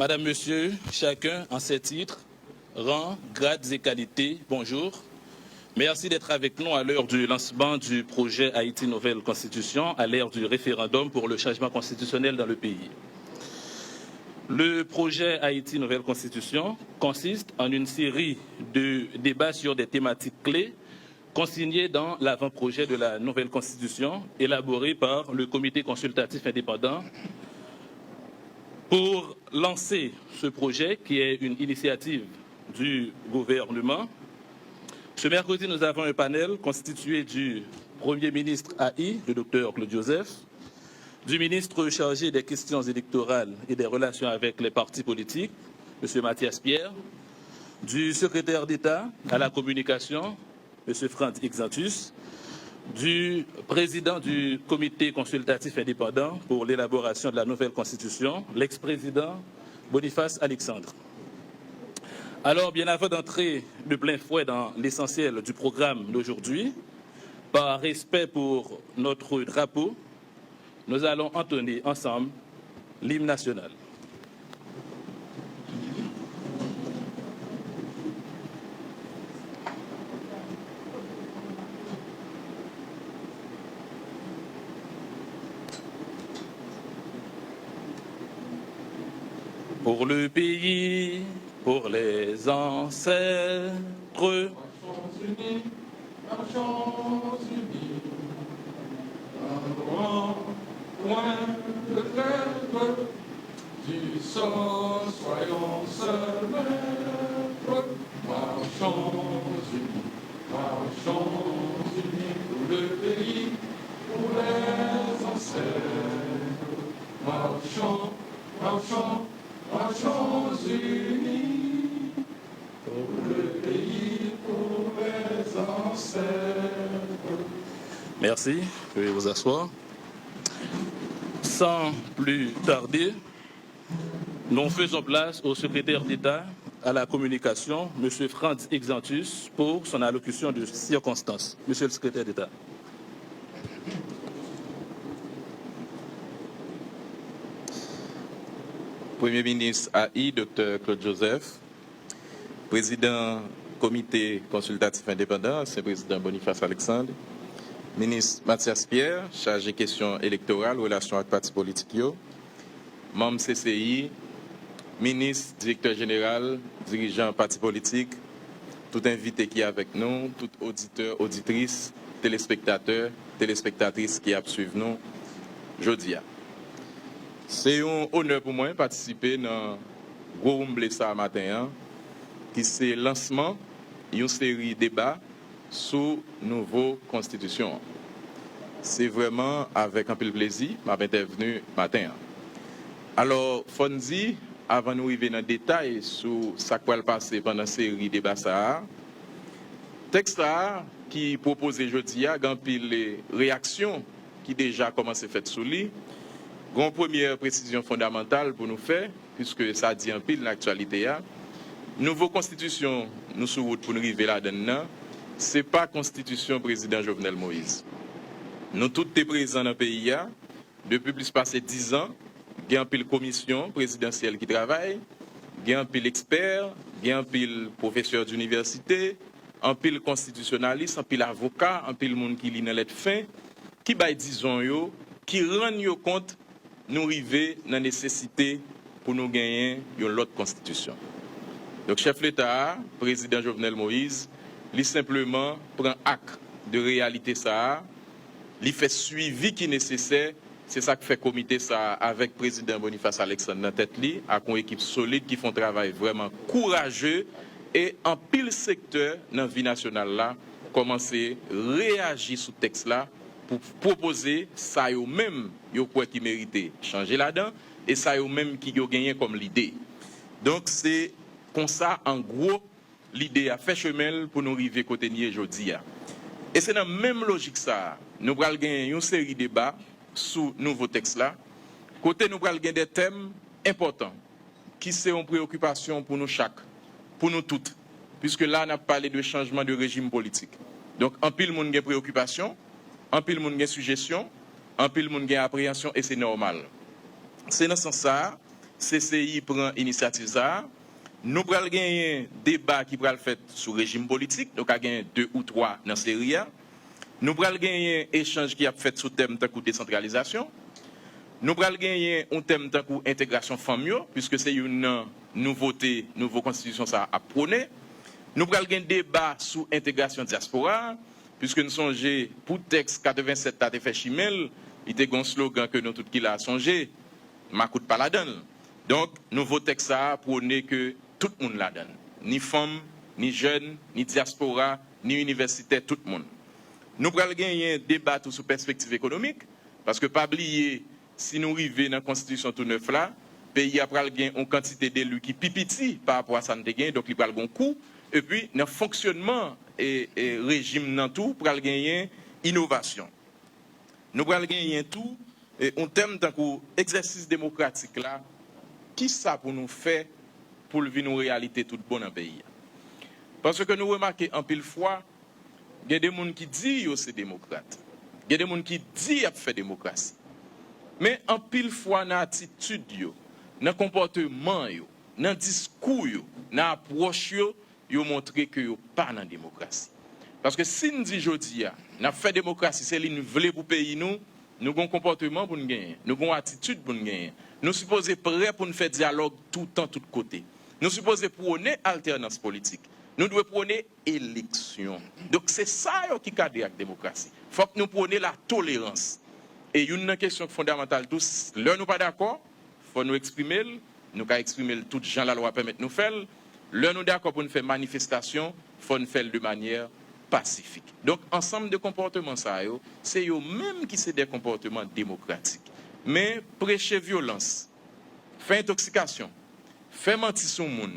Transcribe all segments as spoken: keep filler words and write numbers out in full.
Madame, Monsieur, chacun en ses titres, rangs, grades et qualités, bonjour. Merci d'être avec nous à l'heure du lancement du projet Haïti Nouvelle Constitution, à l'ère du référendum pour le changement constitutionnel dans le pays. Le projet Haïti Nouvelle Constitution consiste en une série de débats sur des thématiques clés consigné dans l'avant-projet de la nouvelle constitution élaborée par le Comité consultatif indépendant pour lancer ce projet qui est une initiative du gouvernement. Ce mercredi, nous avons un panel constitué du Premier ministre A I, le docteur Claude Joseph, du ministre chargé des questions électorales et des relations avec les partis politiques, M. Mathias Pierre, du secrétaire d'État à la communication, M. Franz Exantus, du président du Comité consultatif indépendant pour l'élaboration de la nouvelle constitution, l'ex-président Boniface Alexandre. Alors, bien avant d'entrer de plein fouet dans l'essentiel du programme d'aujourd'hui, par respect pour notre drapeau, nous allons entonner ensemble l'hymne national. Pour le pays, pour les ancêtres. Marchons unis, marchons unis, un grand point de trêve, du sort soyons seuls maîtres. Marchons unis, marchons unis pour le pays, pour les ancêtres. Marchons, marchons, marchons unis pour le pays, pour les ancêtres. Merci. Veuillez vous asseoir. Sans plus tarder, nous faisons place au secrétaire d'État à la communication, M. Franz Exantus, pour son allocution de circonstance. Monsieur le secrétaire d'État. Premye Minis A I, Doktè Claude Joseph, Prezidan Komite Konsiltatif Endepandan, ansyen Prezidan Boniface Alexandre, Minis Mathias Pierre, chaje kesyon elektoral, relasyon ak pati politik yo, manm C C I, minis, direktè jeneral, dirijan pati politik, tout envite ki avèk nou, tout oditè, oditris, telespektatè, telespektatris ki ap swiv nou jodi a. Se yon onè pou mwen patisipe nan gwo woumble sa a maten an, ki se lansman yon seri deba sou nouvo konstitisyon an. Se vrèman avèk anpil plezi m ap entèvni maten an. Alò, fò n di, avan nou rive nan detay sou sa k pral pase pandan seri deba sa a, tèks sa a ki pwopoze jodi a, gen anpil reyaksyon ki deja kòmanse fèt sou li. Gen yon premyè presizyon fondamantal pou nou fè, piske sa di anpil nan aktyalite a. Nouvo konstitisyon nou sou wout pou n rive ladan l nan, se pa konstitisyon Prezidan Jovenel Moïse. Nou tout te prezan nan peyi a depi plis pase diz an. Gen anpil komisyon prezidansyèl ki travay, gen anpil ekspè, gen anpil pwofesè dinivèsite, anpil konstitisyonalis, anpil avoka, anpil moun ki li nan lèt fen, ki bay dizon yo, ki rann yo kont nou rive nan nesesite pou nou genyen yon lòt konstitisyon. Donk, chèf Leta a, Prezidan Jovenel Moïse, li senpleman pran ak de reyalite sa a, li fè swivi ki nesesè. Se sa k fè komite sa a, avèk Prezidan Boniface Alexandre nan tèt li, ak yon ekip solid ki fè yon travay vrèman kouraje, e anpil sektè nan vi nasyonal la kòmanse reyaji sou tèks la pou pwopoze sa yo menm yo kwè ki merite chanje ladan, e sa yo menm ki yo genyen kòm lide. Donk, se konsa, an gwo, lide a fè chemen l pou nou rive kote n ye jodi a. E se nan menm lojik sa a, nou pral genyen yon seri deba sou nouvo tèks la, kote nou pral gen de tèm enpòtan ki se yon preyokipasyon pou nou chak, pou nou tout, piske la n ap pale de chanjman de rejim politik. Donk, anpil moun gen preyokipasyon, anpil moun gen sijesyon, anpil moun gen apreyansyon, e se nòmal. Se nan sans sa a, C C I pran inisyativ sa a. Nou pral genyen deba ki pral fèt sou rejim politik. Nou ka genyen de ou twa nan seri a. Nou pral genyen echanj ki ap fèt sou tèm tankou desantralizasyon. Nou pral genyen yon tèm tankou entegrasyon fanm yo, piske se youn nan nouvote nouvo konstitisyon sa a ap pwone. Nou pral gen deba sou entegrasyon dyaspora a, piske n sonje pou tèks katrevennsèt la te fè chimen l, li te gen yon slogan ke nou tout ki la a sonje, makout pa ladan l. Donk, nouvo tèks sa a pwone ke tout moun ladan l, ni fanm, ni jèn, ni dyaspora, ni inivèsitè, tout moun. Nou pral genyen deba tou sou pèspektiv ekonomik, paske pa bliye, si nou rive nan konstitisyon tou nèf la, peyi a pral gen yon kantite deli ki pi piti pa rapò a sa n te gen, donk li pral gen yon kou. Epi, nan fonksyònman e, e rejim nan tou, pral genyen inovasyon. Nou pral genyen tou e, yon tèm tankou egzèsis demokratik la, kisa pou nou fè pou l vin yon reyalite tout bon nan peyi a? Paske nou remake anpil fwa, gen de moun ki di yo se demokrat, gen de moun ki di y ap fè demokrasi. Men anpil fwa nan atitid yo, nan konpòteman yo, nan diskou yo, nan apwòch yo, yo montre ke yo pa nan demokrasi. Paske si n di jodi a, n ap fè demokrasi, se li n vle pou peyi nou, nou gon konpòteman pou n genyen, nou gon atitid pou n genyen. Nou sipoze prè pou n fè dyalòg toutan, tout kote. Nou sipoze pwone altènans politik. Nou dwe pwone eleksyon. Donk, se sa yo ki kadre ak demokrasi. Fòk nou pwone latolerans. E youn nan kesyon fondamantal tou, lè nou pa dakò, fò nou eksprime l, nou ka eksprime l tout jan lalwa pèmèt nou fè l. Lè nou dakò pou n fè manifestasyon, fò n fè l de manyè pasifik. Donk, ansanm de konpòteman sa yo, se yo menm ki se de konpòteman demokratik. Men, preche vyolans, fè entoksikasyon, fè manti sou moun,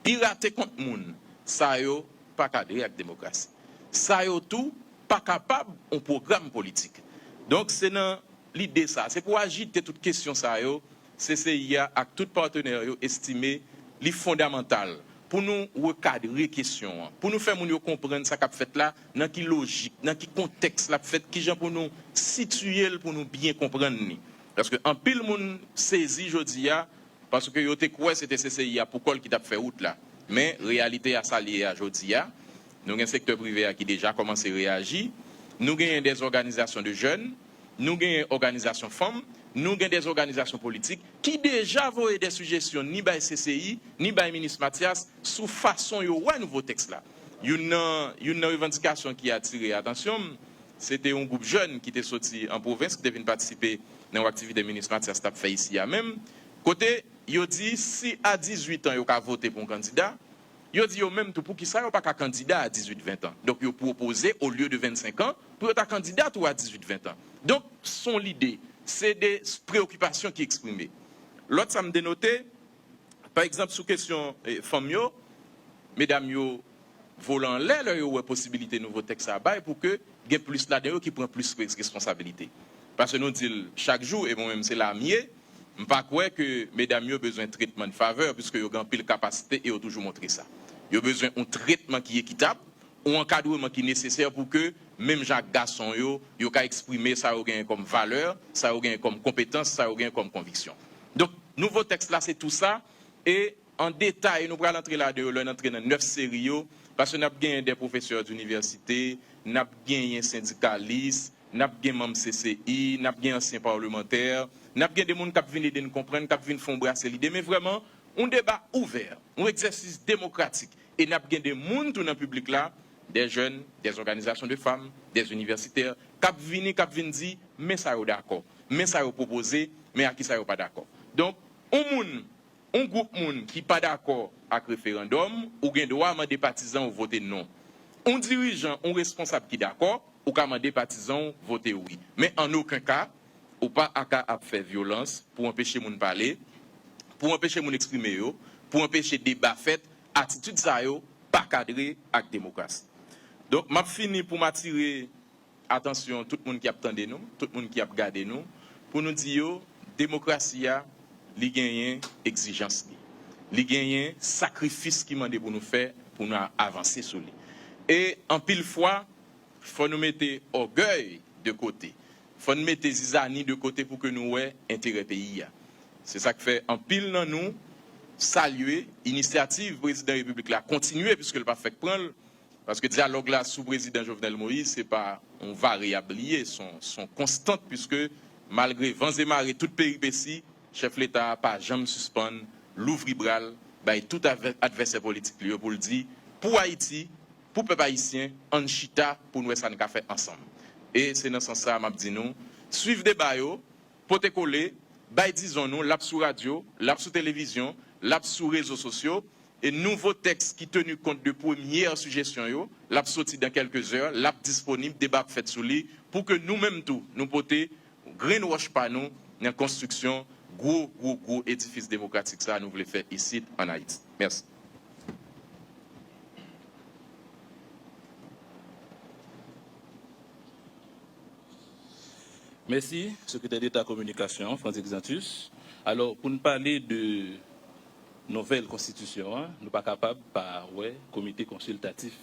pirate kont moun, sa yo pa kadre ak demokrasi. Sa yo tou pa kapab yon pwogram politik. Donk, se nan lide sa, se pou ajite tout kesyon sa yo, C C I a ak tout patnè yo estime li fondamantal pou nou rekadre kesyon an, pou nou fè moun yo konprann sa k ap fèt la, nan ki lojik, nan ki kontèks l ap fèt, kijan pou nou sitiye l pou nou byen konprann li. Paske anpil moun sezi jodi a, paske yo te kwè se te C C I a pou kò l ki t ap fè wout la. Men, reyalite a sa l ye a jodi a, nou gen sektè prive a ki deja kòmanse reyaji, nou genyen de òganizasyon de jèn, nou genyen òganizasyon fanm, nou gen de òganizasyon politik ki deja voye de sijesyon ni bay C C I, ni bay minis Mathias sou fason yo wè nouvo tèks la. Youn nan, youn nan revandikasyon ki atire atansyon m, se te yon gwoup jèn ki te soti an pwovens, ki te vin patisipe nan yon aktivite minis Mathias t ap fè isi a menm, kote yo di si a dizuit an yo ka vote pou yon kandida, yo di yo menm tou poukisa yo pa ka kandida a dizuit, ven an. Donk yo pwopoze, olye de vennsenk an, pou yo ta kandida tou a dizuit, ven an. Donk, se yon lide, se de preyokipasyon ki eksprime. Lòt sa m te note, pa egzanp, sou kesyon eh, fanm yo, medam yo vole anlè lè yo wè posibilite nouvo tèks sa a bay pou ke gen plis ladan yo ki pran plis res- responsabilite. Paske nou di l chak jou, e mwen menm se la m ye, m pa kwè ke medam yo bezwen tretman de favè, piske yo gen anpil kapasite e yo toujou montre sa. Yo bezwen yon tretman ki ekitab, yon ankadreman ki nesesè pou ke, menm jan ak gason yo, yo ka eksprime sa yo genyen kòm valè, sa yo genyen kòm konpetans, sa yo genyen kòm konviksyon. Donk, nouvo tèks la, se tou sa, e an detay, nou pral antre ladan yo lè n antre nan nèf seri yo, paske n ap genyen de pwofesè dinivèsite, n ap genyen sendikalis, n ap gen manm C C I, n ap gen ansyen palmantè, n ap gen de moun k ap vin ede n konprann, k ap vin fè yon brase lide, men vrèman, yon deba ouvè, yon egzèsis demokratik. E n ap gen de moun tou nan piblik la, de jèn, de òganizasyon de fanm, de inivèsitè, k ap vini, k ap vin di, men sa yo dakò, men sa yo pwopoze, men a kisa yo pa dakò. Donk, yon moun, yon gwoup moun ki pa dakò ak referandòm, ou gen dwa mande patizan w vote non. Yon dirijan, yon responsab ki dakò, ou ka mande patizan w vote wi. Men an okenn ka, ou pa a ka ap fè vyolans pou anpeche moun pale, pou anpeche moun eksprime yo, pou anpeche deba fèt, atitid sa yo pa kadre ak demokrasi. Donk, m ap fini pou m atire atansyon tout moun ki ap tande nou, tout moun ki ap gade nou, pou nou di yo, demokrasi a, li genyen egzijans li. Li genyen sakrifis ki mande pou nou fè pou nou a- avanse sou li. E anpil fwa, fò nou mete ògèy de kote. Fò n mete zizani de kote pou ke nou wè enterè peyi a. Se sa k fè anpil nan nou salye inisyativ prezidan repiblik la kontinye, piske l pa fèk pran l, paske dyalòg la sou prezidan Jovenel Moïse, se pa yon varyab li ye, se yon, se yon konstant, piske malgre van e mare, tout peripesi, chèf leta a pa janm sispann louvri bra l bay tout avè-, advèsè politik li yo pou l di, pou Ayiti, pou pèp ayisyen, ann chita pou n wè sa n ka fè ansanm. E se nan sans sa a m ap di nou, swiv deba yo, pote kole, bay dizon nou, l ap sou radyo, l ap sou televizyon, l ap sou rezo sosyo, e nouvo tèks ki teni kont de premyè sijesyon yo, l ap soti dan kèlke zè, l ap disponib, deba ap fèt sou li, pou ke nou menm tou, nou pote grenn wòch pa nou nan konstriksyon gwo, gwo, gwo edifis demokratik sa a nou vle fè isit ann Ayiti. Mèsi. Mèsi, Sekretè Deta Kominikasyon, Frantz Exantus. Alò, pou n pale de nouvèl konstitisyon an, nou pa kapab pa wè Komite Konsiltatif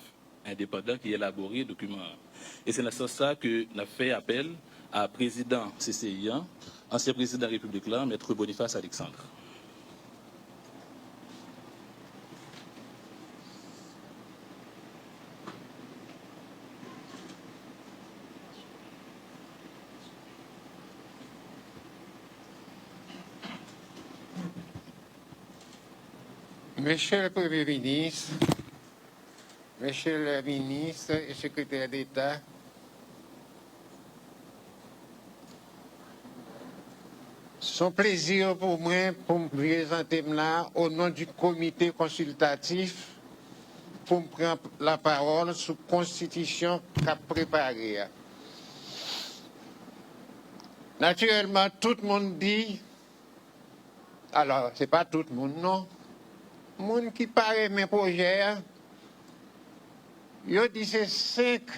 Endepandan ki elabore dokiman an. E se nan sans sa ke n ap fè apèl a prezidan C C I an, ansyen prezidan Repiblik la, Mèt Boniface Alexandre. Mesye le Premye Minis, Mesye le Minis e Sekretè Deta, se yon plezi pou mwen pou m prezante m la o non di Komite Konsiltatif pou m pran lapawòl sou konstitisyon k ap prepare a. Natirèlman, tout moun di, alò, se pa tout moun non, moun ki pa renmen pwojè a, yo di se senk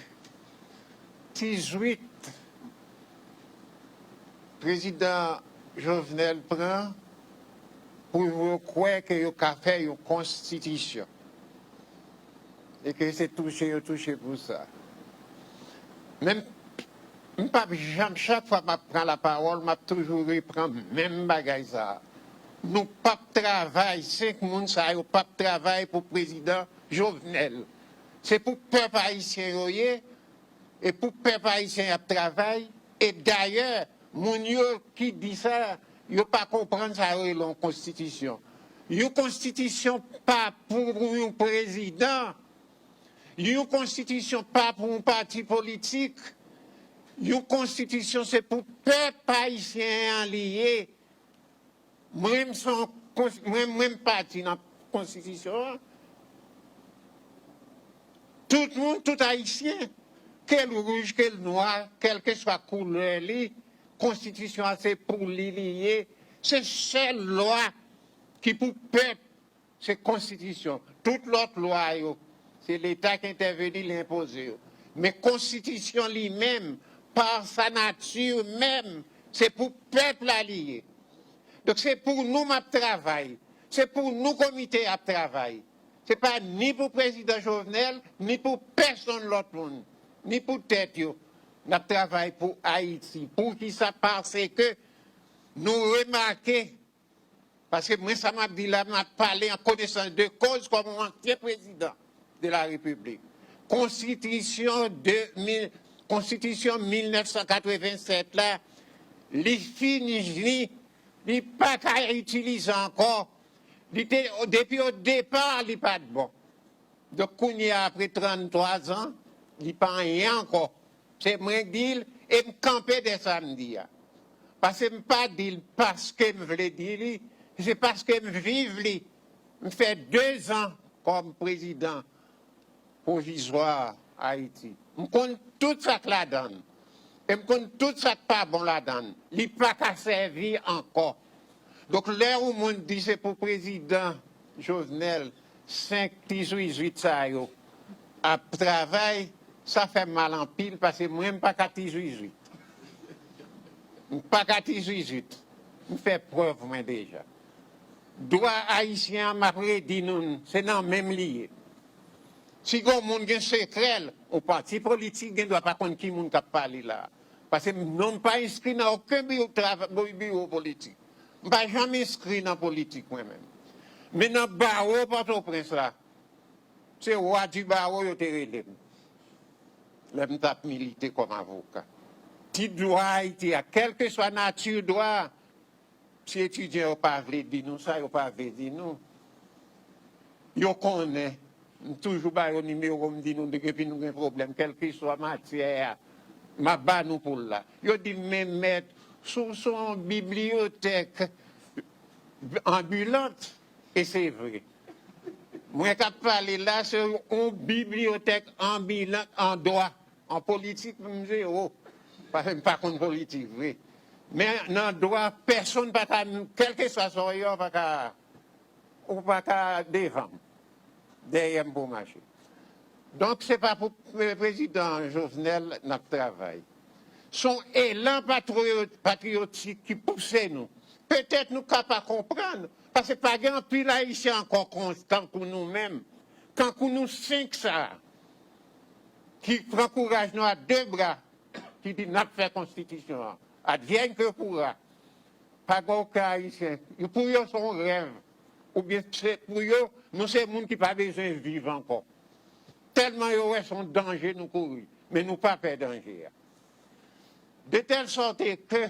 ti zwit prezidan Jovenel pran pou yo kwè ke yo ka fè yon konstitisyon. E ke se touche yo touche pou sa. Men m p ap janm, chak fwa m ap pran lapawòl, m ap toujou repran menm bagay sa a. Nou p ap travay, senk moun sa yo p ap travay pou prezidan Jovenel. Se pou pèp ayisyen yo ye, e pou pèp ayisyen y ap travay, e dayè, moun yo ki di sa, yo pa konprann sa yo rele yon konstitisyon. Yon konstitisyon pa pou yon prezidan, yon konstitisyon pa pou yon pati politik, yon konstitisyon se pou pèp ayisyen an li ye. Mwen, m se yon kons-, mwen, mwen, m pati nan konstitisyon an. Tout moun, tout ayisyen, ke l wouj, ke l nwa, kèlkeswa koulè li, konstitisyon an se pou li li ye. Se sèl lwa ki pou pèp, se konstitisyon. Tout lòt lwa yo, se Leta ki entèveni, li enpoze yo. Men konstitisyon li menm, pa sa nati menm, se pou pèp la li ye. Donk se pou nou m ap travay, se pou nou komite ap travay. Se pa ni pou prezidan Jovenel, ni pou pèsonn lòt moun, ni pou tèt yo. N ap travay pou Ayiti. Poukisa? Paske nou remake, paske mwen sa m ap di la, m ap pale an konesans de koz kòm yon ansyen prezidan de la Repiblik. Konstitisyon de mil, konstitisyon mil nèf san katreven sèt la, li fini, li, li pa ka itilize ankò. Li te, depi o depa, li pa t bon. Donk, kounye a, apre tranntwa zan, li pa anyen ankò. Se mwen k di l, e m kanpe dè sa m di a. Paske m pa di l paske m vle di li, se paske m viv li. M fè de zan kòm prezidan pwovizwa Ayiti. M konn tout sa k ladan l. E m konn tout sa k pa bon ladan l. Li pa ka sèvi ankò. Donk, lè yon moun di se pou prezidan Jovenel, senk ti zuizwit sa yo ap travay, sa fè m mal anpil, paske mwen, m pa ka ti zuizwit. M pa ka ti zuizwit. M fè prèv mwen deja. Dwa ayisyen an, m ap redi nou l, se nan men m li ye. Si gon moun gen sekrè l, yon pati politik gen dwa pa konn ki moun k ap pale la. Paske non m pa enskri nan okenn biwo, trava-, biwo politik. M pa janm enskri nan politik mwen menm. Men nan bawo Pòtoprens la, se wa di bawo yo te rele m. Lè m t ap milite kòm avoka. Ti dwa Ayiti a, kèlkeswa nati dwa a, si etidyan yo pa vle di nou sa, yo pa vle di nou. Yo konnen. M toujou ba yo nimewo m, m di nou depi nou gen pwoblèm, kèlkeswa matyè a, m ap ba nou pou l la. Yo di m, men mèt, si w se yon bibliyotèk anbilant, e se vre. Mwen k ap pale la, se yon bibliyotèk anbilant an dwa. An politik, m zewo. Paske m pa konn politik vre. Men nan dwa, pèsonn pa ka, kèlkeswa sa w ye, w pa ka, ou pa ka devan m. Dèyè m pou w mache. Donk, se pa pou pre- prezidan Jovenel n ap travay. Se yon elan patriyo- patriyotik ki pouse nou. Petèt nou ka pa konprann, paske pa gen anpil Ayisyen ankò kon- tankou nou menm, tankou nou senk sa a, ki pran kouraj nou a de bra, ki di n ap fè konstitisyon an. Advienne que pourra. Pa gen okenn Ayisyen. Yo, pou yo, se yon rèv. Oubyen se pou yo, nou se moun ki pa bezwen viv ankò. Tèlman yo wè se yon danje nou kouri. Men nou pa pè danje a. De telle sorte que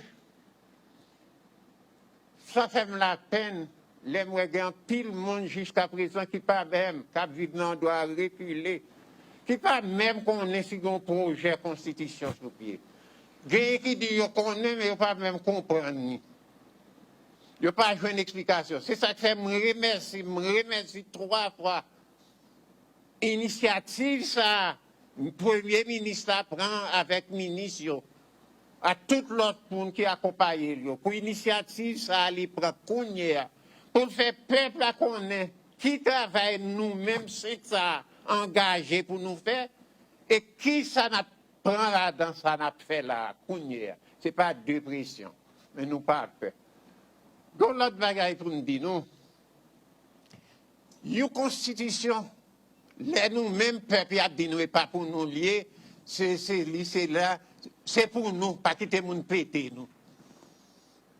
sa fè m lapenn lè m wè gen anpil moun jiskaprezan ki pa menm, k ap viv nan yon dwa rekile, ki pa menm konnen si gen yon pwojè konstitisyon sou pye. Genyen ki di yo konnen, men yo pa menm konprann li. Yo pa jwenn eksplikasyon. Se sa k fè m remèsye, m remèsye twa fwa inisyativ sa a, premye minis la pran avèk minis yo, a tout lòt moun ki akonpaye l yo, pou inisyativ sa a li pran kounye a, pou l fè pèp la konnen ki travay nou menm senk sa a angaje pou nou fè, e ki sa n ap pran ladan sa n ap fè la a kounye a. Se pa depresyon, men nou pa pè. Gen yon lòt bagay pou m di nou. Yon konstitisyon, lè nou menm pèp y ap di nou e pa pou nou l ye, se se li, se la, se pou nou, pa kite moun pete nou.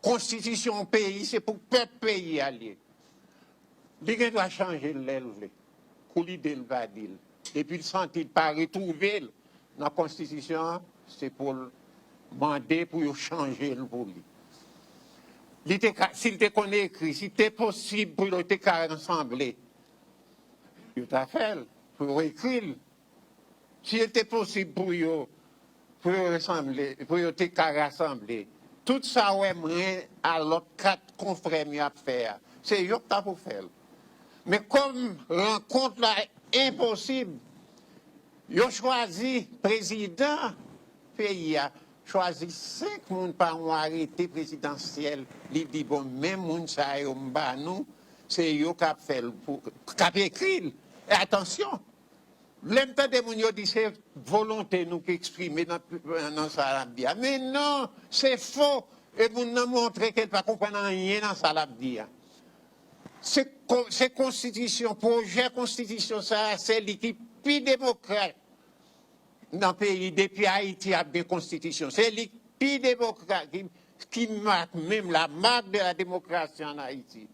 Konstitisyon yon peyi, se pou pèp peyi a l ye. Li gen dwa chanje l lè l vle. Kou lide l va di l. Depi l santi l pa retwouve l nan konstitisyon an, se pou l mande pou yo chanje l pou li. Li te ka, si l te konn ekri, si te posib pou yo te ka ransanble, yo ta fè l, pou yo ekri l. Si l te posib pou yo, pou yo rasanble, pou yo te ka rasanble tout sa w wè mwen a lòt kat konfrè m y ap fè a, se yo k ta pou fè l. Men kòm rankont la enposib, yo chwazi prezidan peyi a, chwazi senk moun pa yon arete prezidansyèl, li di, bon, men moun sa yo m ba nou, se yo k ap fè l, pou, k ap ekri l. E atansyon, lè m tande moun yo di se volonte nou ki eksprime nan, nan sa l ap di a. Men non, se fo. E moun nan montre ke l pa konprann anyen nan sa l ap di a. Se, se konstitisyon, pwojè konstitisyon sa a, se li ki pi demokrat nan peyi depi Ayiti ap gen konstitisyon. Se li ki pi demokrat, ki, ki mak menm la marque de la démocratie en Haïti.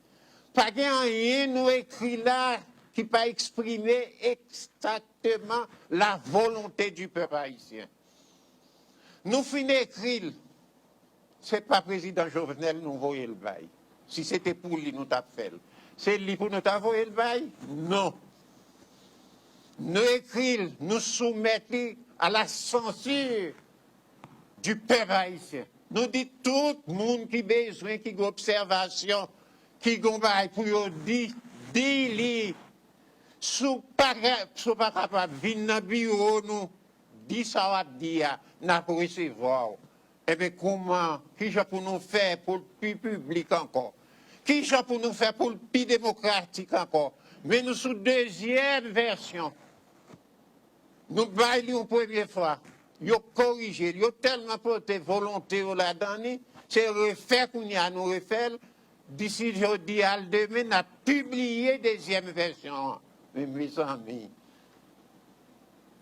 Pa gen anyen nou ekri la ki pa eksprime egzakteman la volonte di pèp ayisyen. Nou fin ekri l, se pa prezidan Jovenel nou voye l bay. Si se te pou li nou t ap fè l. Se li pou nou ta voye l bay? Non. Nou ekri l, nou soumèt li a la sansir di pèp ayisyen. Nou di tout moun ki bezwen, ki gen obsèvasyon, ki gen bagay pou yo di, di li. Si w pa, si w pa kapab, vin nan biwo nou, di sa w ap di a, n ap resevwa w. Enben, kouman, kijan pou nou fè pou l pi piblik ankò? Kijan pou nou fè pou l pi demokratik ankò? Men nou sou dezyèm vèsyon. Nou bay li yon premye fwa, yo korije l, yo tèlman pote volonte yo ladan li, se refè kounye a nou refè l, disi jodi a l demen, n ap pibliye dezyèm vèsyon an. Men mezanmi,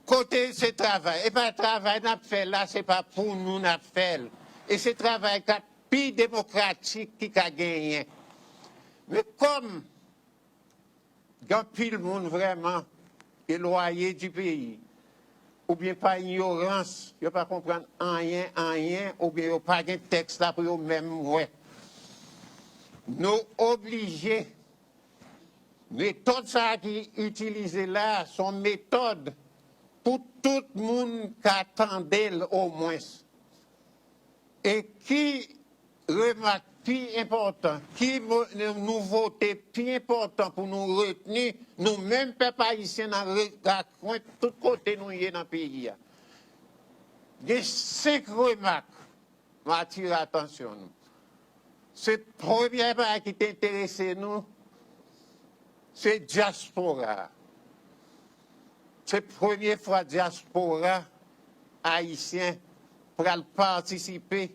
kote se travay? E pa travay n ap fè la, se pa pou nou n ap fè l. E se travay k ap pi demokratik ki ka genyen. Men kòm gen anpil moun vrèman elwaye di peyi, oubyen pa inyorans, yo pa konprann anyen, anyen, oubyen yo pa gen tèks la pou yo menm wè. Nou oblije, metòd sa a ki itilize la, se yon metòd pou tout moun ka tande l omwens. E ki remak pi enpòtan, ki mo- nouvote pi enpòtan pou nou retni, nou menm pèp ayisyen nan re- rakwen tout kote nou ye nan peyi a? Gen senk remak m atire atansyon nou. Se premyè bagay ki te enterese nou, se dyaspora. Se premye fwa dyaspora ayisyen pral patisipe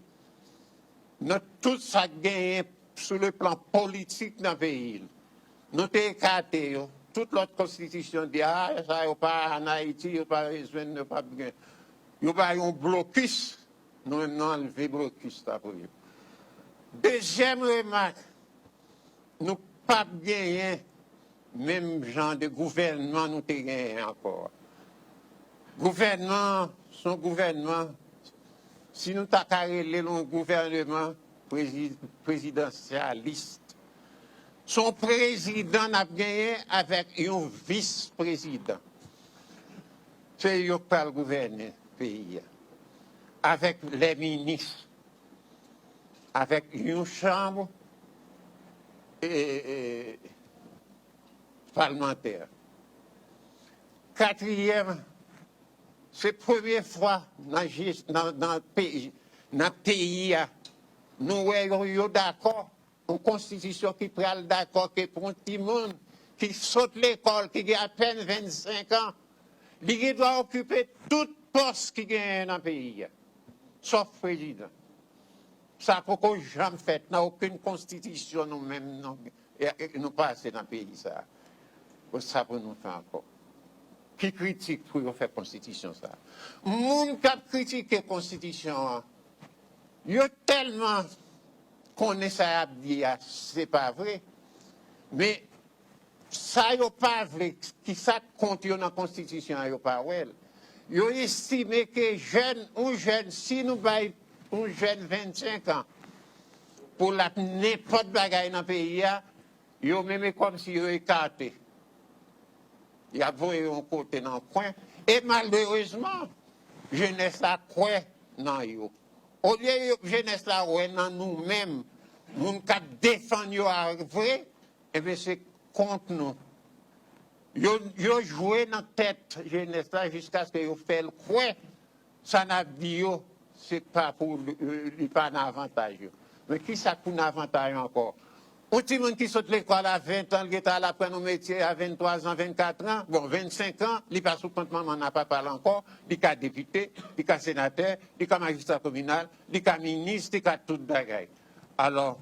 nan tout sa k genyen sou le plan politik nan peyi l. Nou te ekate yo. Tout lòt konstitisyon di, a, sa yo pa ann Ayiti, yo pa bezwen, yo pa gen. Yo ba yo yon blokis, nou menm nou anlve blokis la pou yo. Dezyèm remak, nou p ap genyen menm jan de gouvènman nou te genyen ankò a. Gouvènman an, se yon gouvènman, si nou ta ka rele l yon gouvènman prezi- prezidansyalis, se yon prezidan n ap genyen avèk yon vis prezidan. Se yo k pral gouvène peyi a, avèk lè minis, avèk yon chanm e, e, palmantè. Katriyèm, se premye fwa nan, je- nan, nan peyi, nan peyi a, nou wè yo, yo dakò, yon konstitisyon ki pral dakò ke pou yon timoun ki sot lekòl, ki gen apèn vennsenk an, li gen dwa okipe tout pòs ki genyen nan peyi a, sòf prezidan. Sa poko janm fèt nan okenn konstitisyon nou menm nou, e- e- nou pase nan peyi sa a. Bon, sa pou nou fè ankò. Ki kritik pou yo fè konstitisyon sa a? Moun k ap kritike konstitisyon an, yo tèlman konnen sa y ap di a, se pa vre. Men sa yo pa vle, ki sa k kont yo nan konstitisyon an, yo pa wè l. Yo estime ke jèn, yon jèn, si nou bay yon jèn vennsenk an pou l ap nenpòt bagay nan peyi a, yo menm e kòmsi yo ekate. Y ap voye yon kote nan kwen. E malerezman, jenès la kwè nan yo. Olye yo- jenès la wè nan nou menm, moun k ap defann yo a vre, ebyen se kont nou. Yo, yo jwe nan tèt jenès la jiskaske yo fè l kwè sa n ap di yo, se pa pou li, li pa nan avantaj yo. Men ki sa k pou nan avantaj yo ankò? Yon timoun ki sot lekòl a ven tan, l gentan al aprann yon metye a venntwa zan, vennkat an, bon, vennsenk an, li pa sou kont manman n a papa l ankò, li ka depite, li ka senatè, li ka majistra kominal, li ka minis, li ka tout bagay. Alò,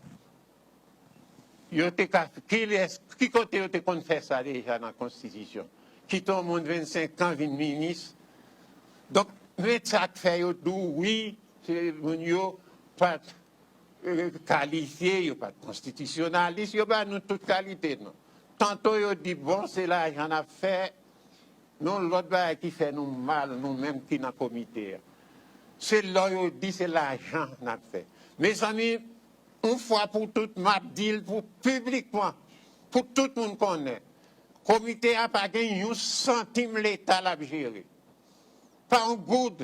yo te ka, kilès, ki kote yo te konn fè sa deja nan konstitisyon? Kite yon moun vennsenk an vin minis. Donk, men sa k fè yo di w wi, se moun yo pa t, eh, kalifye, yo pa t konstitisyonalis, yo ba nou tout kalite non. Tanto yo di, bon, se lajan n ap fè, men yon lòt bagay ki fè nou mal, nou menm ki nan komite a. Se lè yo di se lajan n ap fè. Mezanmi, yon fwa pou tout, m ap di l pou piblikman, pou tout moun konnen, komite a pa gen yon santim Leta l ap jere. Pa yon goud.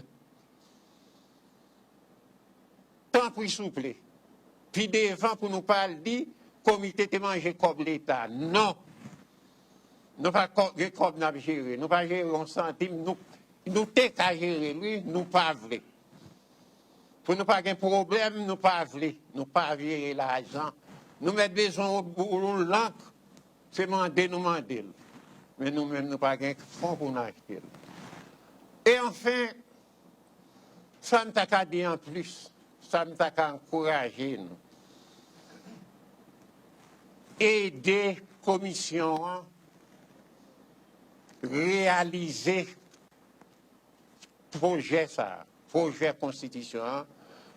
Tanpri, souple. Pi devan pou nou pa al di komite te manje kòb Leta. Non. Nou pa kò- gen kòb n ap jere. Nou pa jere yon santim. Nou, nou te ka jere l, wi, nou pa vle. Pou nou pa gen pwoblèm, nou pa vle. Nou pa jere lajan. Nou mèt bezwen yon, yon lank, se mande nou mande l. Men nou menm, nou pa gen fon pou n achte l. E anfen, sa m ta ka di anplis, sa m ta ka ankouraje nou, ede komisyon an reyalize pwojè sa a, pwojè konstitisyon an,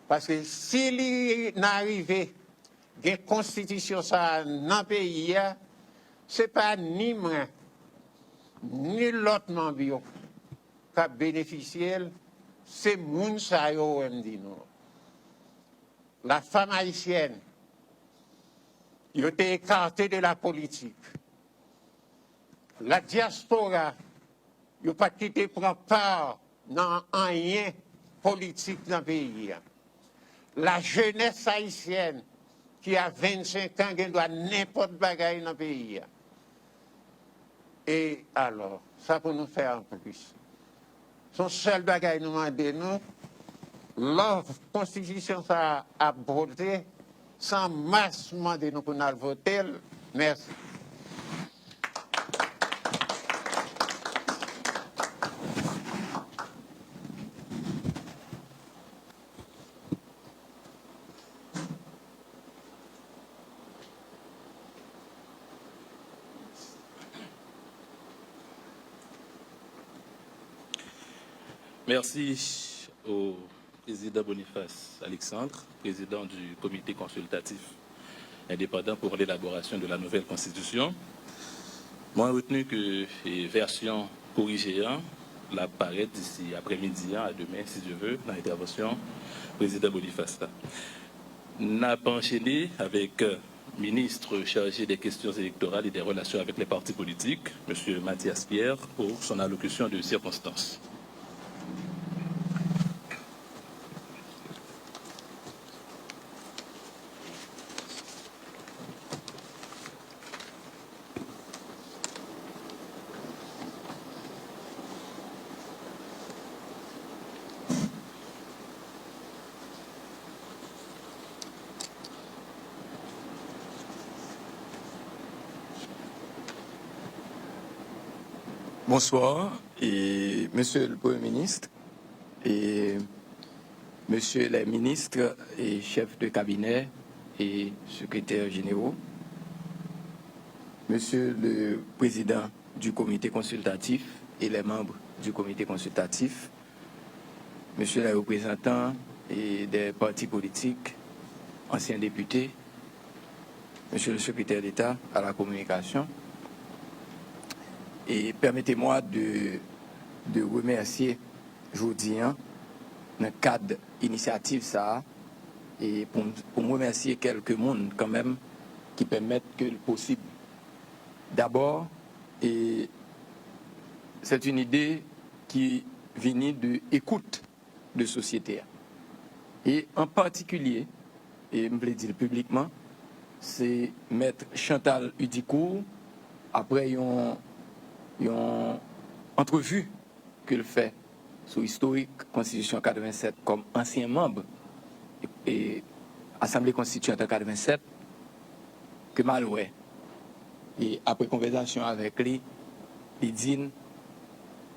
Paske si li nan rive gen konstitisyon sa a nan peyi a, se pa ni mwen, ni lòt manm yo k ap benefisye l, se moun sa yo wè m di nou. La femme haïtienne, yo te ekate de la politik. La diaspora, yo pa t kite pran pa nan anyen politik nan peyi a. La jeunesse haïtienne ki a vennsenk an gen dwa nenpòt bagay nan peyi a. E alò, sa pou nou fè anplis? Se yon sèl bagay nou mande nou, lò konstitisyon sa a ap vote, se an mas mande nou pou n al vote l. Mèsi. Merci au président Boniface Alexandre, président du comité consultatif indépendant pour l'élaboration de la nouvelle constitution. Mwen retenu ke e, vèsyon korije an l ap parèt disi aprèmidi an, a demen, si Dye ve, nan entèvansyon Prezidan Boniface la. N ap anchene avèk Ministre chargé des questions électorales et des relations avec les partis politiques, M. Mathias Pierre, pour son allocution de circonstance. Bonsoir, et Monsieur le Premier ministre, et Messieurs les ministres et chefs de cabinet et secrétaires généraux, Monsieur le Président du Comité consultatif et les membres du Comité consultatif, Messieurs les représentants et des partis politiques, anciens députés, Monsieur le Secrétaire d'État à la Communication, et permettez-moi de, de remercier jodi an, nan kad inisyativ sa a, e pou, pou m remèsye kèlke moun kanmenm ki pèmèt ke l posib. Dabò, e, c'est une idée qui vini de écoute de sosyete a. E an patikilye, e m vle di l piblikman, se mèt Chantal Hudicourt, apre yon, yon antrevi ke l fè sou istorik Konstitisyon katrevennsèt kòm ansyen manm e Asanble Konstitiyant an katrevennsèt, ke m al wè. E apre konvèsasyon avèk li, li di n,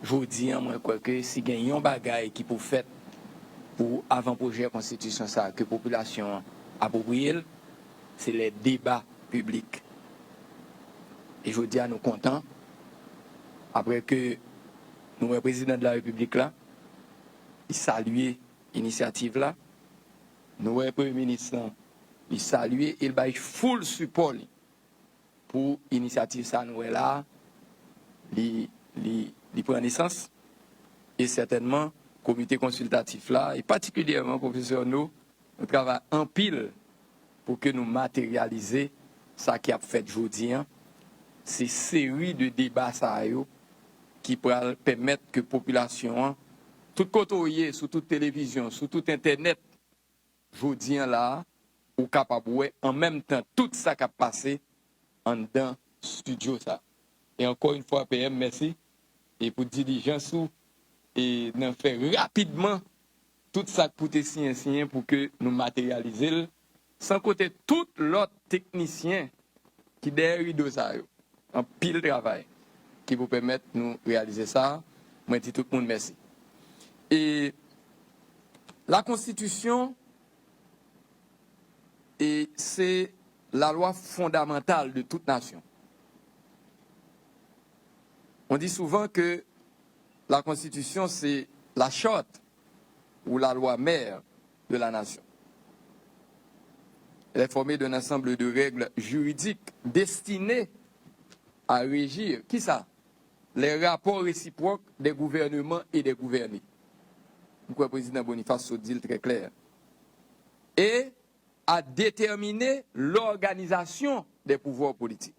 jodi an, mwen kwè ke si gen yon bagay ki pou fèt pou avan pwojè konstitisyon sa a, ke popilasyon an apwopriye l, se lè deba piblik. E jodi a, nou kontan, apre ke nou wè prezidan de la repiblik la, li salye inisyativ la, nou wè premye minis lan, li salye e l bay full sipò li pou inisyativ sa a nou wè la a, li, li, li pran nesans. E sètènman, komite konsiltatif la, e patikilyèman pwofesè No, nou travay anpil pou ke nou materyalize sa ki ap fèt jodi an. Se seri de deba sa yo ki pral pèmèt ke popilasyon an, tout kote w ye, sou tout televizyon, sou tout entènèt, jodi an la a, ou kapab wè an menm tan tout sa k ap pase anndan estidyo sa. E ankò yon fwa, P M, mèsi e pou dilijans ou e nan fè rapidman tout sa k pou te siyen, siyen pou ke nou materyalize l, san konte tout lòt teknisyen ki dèyè rido sa yo. Anpil travay ki pou pèmèt nou reyalize sa. Mwen di tout moun mèsi. E la konstitisyon, e se la loi fondamentale de toute nation. On dit souvent que la constitution, c'est la charte ou la loi mère de la nation. Elle est formée d'un ensemble de règles juridiques destinées à régir, kisa? Les rapports réciproques des gouvernements et des gouvernés. M kwè prezidan Boniface sot di l trè klè. Et à déterminer l'organisation des pouvoirs politiques.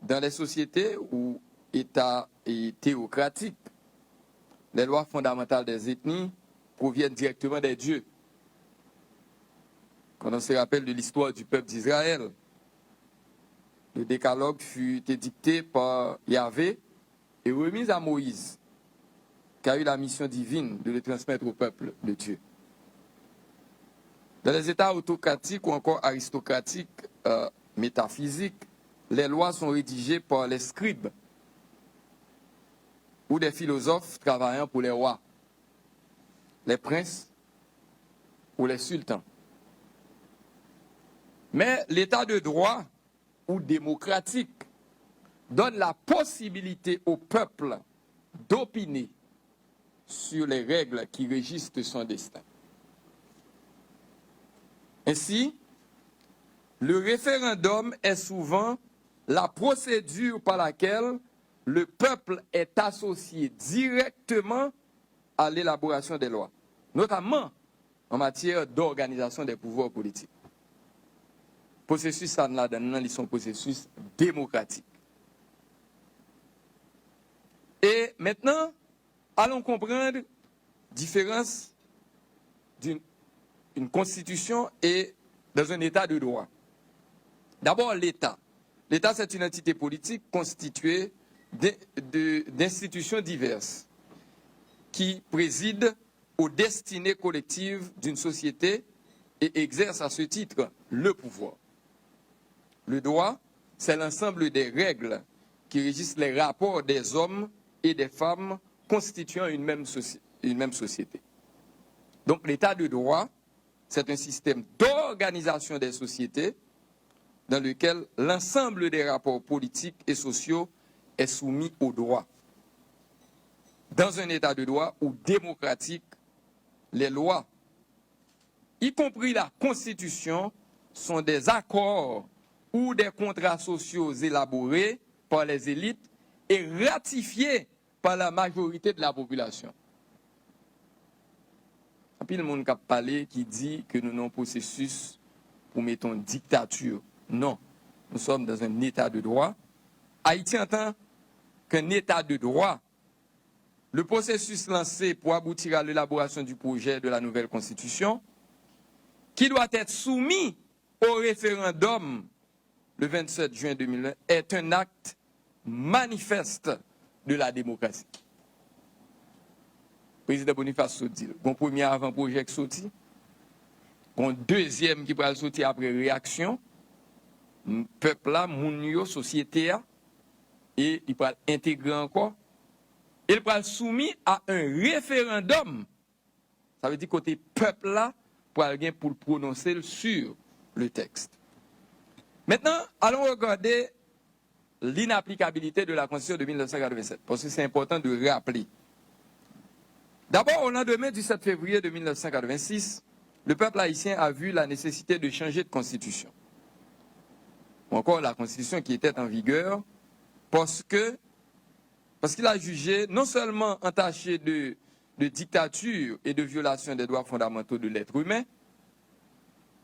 Dans les sociétés ou États et théocratiques, les lois fondamentales des ethnies proviennent directement des dieux. Quand on se rappelle de l'histoire du peuple d'Israël, le décalogue fut édicté par Yahvé et remis à Moïse, qui a eu la mission divine de le transmettre au peuple de Dieu. Dans les États autocratiques ou encore aristocratiques, euh, métaphysiques, les lois sont rédigées par les scribes ou des philosophes travaillant pour les rois, les princes ou les sultans. Mais l'état de droit ou démocratique donne la possibilité au peuple d'opiner sur les règles qui régissent son destin. Ainsi, le référendum est souvent la procédure par laquelle le peuple est associé directement à l'élaboration des lois, notamment en matière d'organisation des pouvoirs politiques. Pwosesis sa n ladan l nan, li se yon pwosesis demokratik. E mentnan, alon konprann diferans d'une une constitution et dans un état de droit. D'abord, l'État. L'État, c'est une entité politique constituée de- de- d'institutions diverses qui président aux destinées collectives d'une société et exercent à ce titre le pouvoir. Le droit, c'est l'ensemble des règles qui régissent les rapports des hommes et des femmes constituant une même soci- une même société. Donc, l'état de droit, c'est un système d'organisation des sociétés dans lequel l'ensemble des rapports politiques et sociaux est soumis au droit. Dans un état de droit ou démocratique, les lois, y compris la Constitution, sont des accords ou des contrats sociaux élaborés par les élites et ratifiés par la majorité de la population. Anpil moun k ap pale ki di ke nou nan yon pwosesis pou mete yon diktati. Non, nous sommes dans un état de droit. Haïti, en tant qu'un état de droit, le processus lancé pour aboutir à l'élaboration du projet de la nouvelle constitution, qui doit être soumis au référendum le vingt-sept juin deux mille vingt, est un acte manifeste de la démocratie. Prezidan Boniface sot di l. Gon premye avan pwojè k soti, gon dezyèm ki pral soti apre reyaksyon pèp la, moun yo, sosyete a, e li pral entegre ankò, e l pral soumi a un référendum. Sa vle di kote pèp la pral gen pou l pwononse l sur le texte. Maintenant, allons regarder l'inaplicabilité de la Constitution de mille neuf cent quatre-vingt-sept, parce que c'est important de rappeler. D'abord, au lendemain du sept février de mille neuf cent quatre-vingt-six, le peuple haïtien a vu la nécessité de changer de constitution, ou encore la constitution qui était en vigueur, parce que, parce qu'il a jugé non seulement entachée de, de dictature et de violation des droits fondamentaux de l'être humain,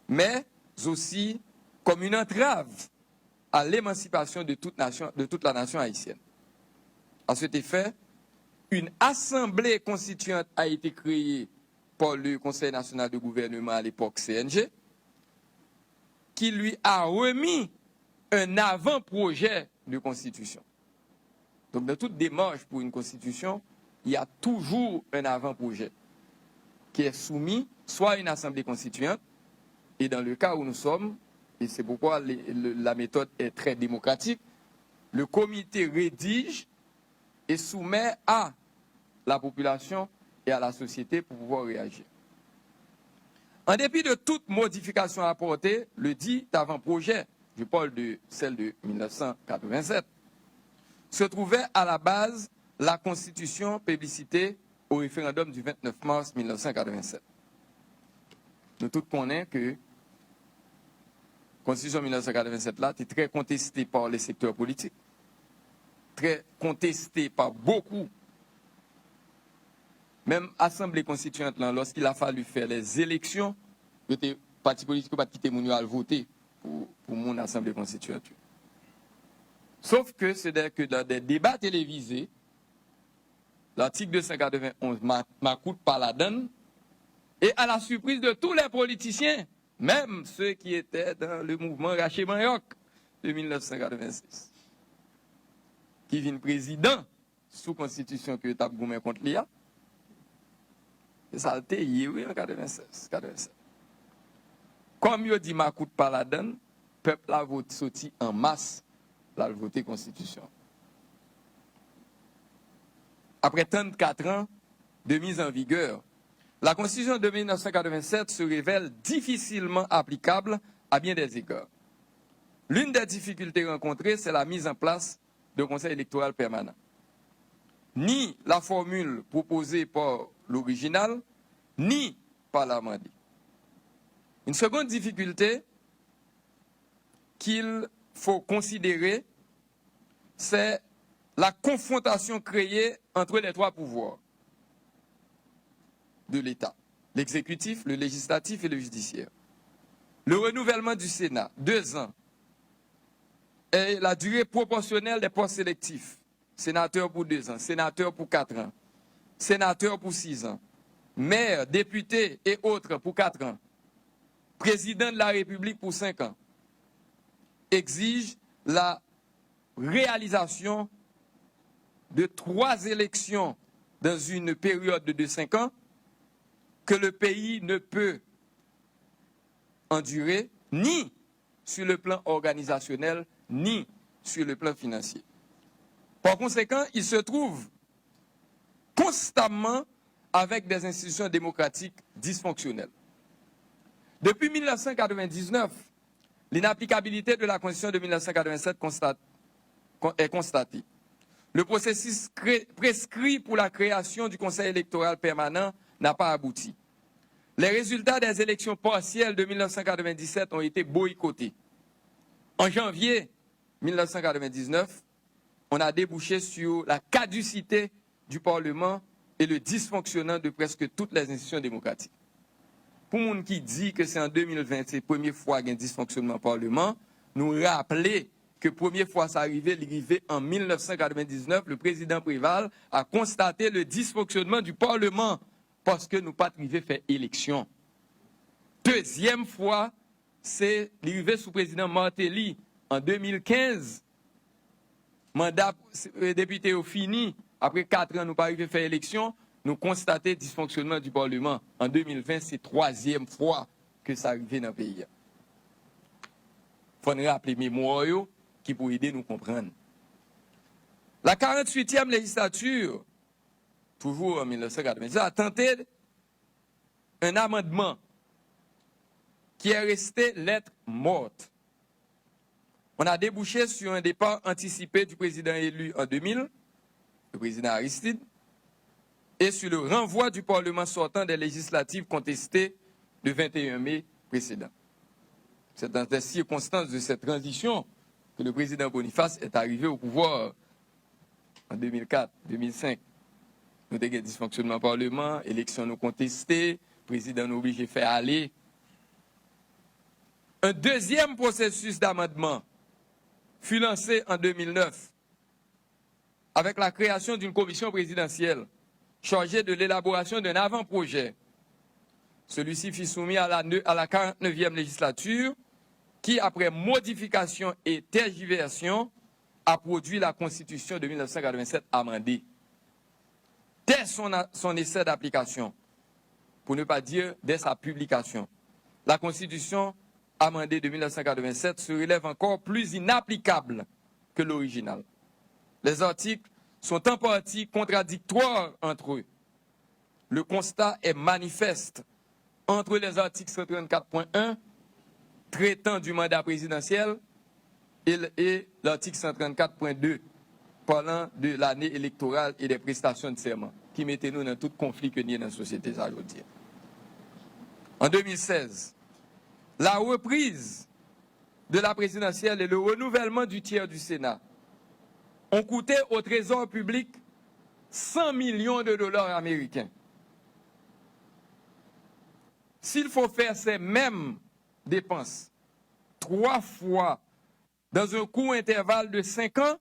mais aussi comme une entrave à l'émancipation de toute nation, de toute la nation haïtienne. À cet effet, une assemblée constituante a été créée par le Conseil national de gouvernement à l'époque, C N G, qui lui a remis un avant-projet de constitution. Donc, dans toute démarche pour une constitution, il y a toujours un avant-projet qui est soumis soit à une assemblée constituante, et dans le cas où nous sommes, et c'est pourquoi les- le- la méthode est très démocratique, le comité rédige et soumet à la population et à la société pour pouvoir réagir. En dépit de toute modification apportée, le dit avant-projet, je parle de celle de mille neuf cent quatre-vingt-sept, se trouvait à la base la constitution plébiscitée au référendum du vingt-neuf mars mille neuf cent quatre-vingt-sept. Nou tout konnen ke Konstitisyon mil nèf san katrevennsèt la te trè konteste pa le sektè politik, trè konteste pa bokou. Menm Asanble Konstitiyant lan, lorsqu'il a fallu faire les élections, yo te, pati politik yo pa t kite moun yo al vote pou, pou moun Asanble Konstitiyant yo. Sauf que c'est que dans des débats télévisés, l'article deux cent quatre-vingt-onze ma-, makout pa ladann, et à la surprise de tous les politiciens, même ceux qui étaient dans le mouvement Rache Manyòk de mil nèf san katrevennsèz, ki vin prezidan sou konstitisyon ke yo t ap goumen kont li a. Se sa l te ye, wi, an katrevennsèz, katrevennsèt. Kòm yo di makout pa ladann, pèp la vote, soti an mas, l al vote konstitisyon. Après trente-quatre ans de mise en vigueur, la Constitution de mille neuf cent quatre-vingt-sept se révèle difficilement applicable à bien des égards. L'une des difficultés rencontrées, c'est la mise en place d'un Conseil électoral permanent. Ni la formule proposée par l'original, ni par l'amendé. Une seconde difficulté qu'il faut considérer, c'est la confrontation créée entre les trois pouvoirs de l'État, l'exécutif, le législatif et le judiciaire. Le renouvellement du Sénat, deux ans, et la durée proportionnelle des postes électifs, sénateur pour deux ans, sénateur pour quatre ans, sénateur pour six ans, maire, député et autres pour quatre ans, président de la République pour cinq ans, exige la réalisation de trois élections dans une période de cinq ans que le pays ne peut endurer, ni sur le plan organisationnel, ni sur le plan financier. Par conséquent, il se trouve constamment avec des institutions démocratiques dysfonctionnelles. Depuis mille neuf cent quatre-vingt-dix-neuf, l'inapplicabilité de la Constitution de mille neuf cent quatre-vingt-sept constate, con- est constatée. Le processus cré- prescrit pour la création du Conseil électoral permanent n'a pas abouti. Les résultats des élections partielles de mille neuf cent quatre-vingt-dix-sept ont été boycottés. En janvier mille neuf cent quatre-vingt-dix-neuf, on a débouché sur la caducité du Parlement et le dysfonctionnement de presque toutes les institutions démocratiques. Pou moun ki di ke se an de mil ven se premye fwa gen disfonksyonman Parlement, nou raple ke premye fwa sa rive, li rive an mil nèf san katrevendiznèf, le président Préval a constaté le dysfonctionnement du Parlement, paske nou pa t rive fè eleksyon. Dezyèm fwa, se li rive sou prezidan Martelly an de mil kenz, manda depite yo fini, apre kat an nou pa rive fè eleksyon, nou konstate disfonksyonman di Parlement. An de mil ven, se twazyèm fwa ke sa rive nan peyi a. Fò n raple memwa yo ki pou ede nou konprann. La quarante-huitième législature, toujours en mil nèf san katrevendiznèf, a tenté un amendement qui est resté lettre morte. On a débouché sur un départ anticipé du président élu en deux mille, le président Aristide, et sur le renvoi du Parlement sortant des législatives contestées le vingt et un mai précédent. C'est dans les circonstances de cette transition que le président Boniface est arrivé au pouvoir en de mil kat, de mil senk. Nou te gen disfonksyonman Parlement, eleksyon nou konteste, prezidan nou oblije fè ale. Un deuxième processus d'amendement fut lancé en deux mille neuf avec la création d'une commission présidentielle chargée de l'élaboration d'un avant-projet. Celui-ci fut soumis à la, à la quarante-neuvième législature qui, après modification et tergiversation, a produit la Constitution de mille neuf cent quatre-vingt-sept amendée. Dès son, son essai d'application, pour ne pas dire dès sa publication, la Constitution amendée de mille neuf cent quatre-vingt-sept se révèle encore plus inapplicable que l'original. Les articles sont en partie contradictoires entre eux. Le constat est manifeste entre les articles cent trente-quatre point un traitant du mandat présidentiel et, et l'article cent trente-quatre point deux parlant de l'année électorale et des prestations de serment. ki mete nou nan tout konfli ke n ye nan sosyete sa jodi a. En deux mille seize, la reprise de la présidentielle et le renouvellement du tiers du Sénat ont coûté au trésor public cent millions de dollars américains. S'il faut faire ces mêmes dépenses trois fois dans un court intervalle de cinq ans,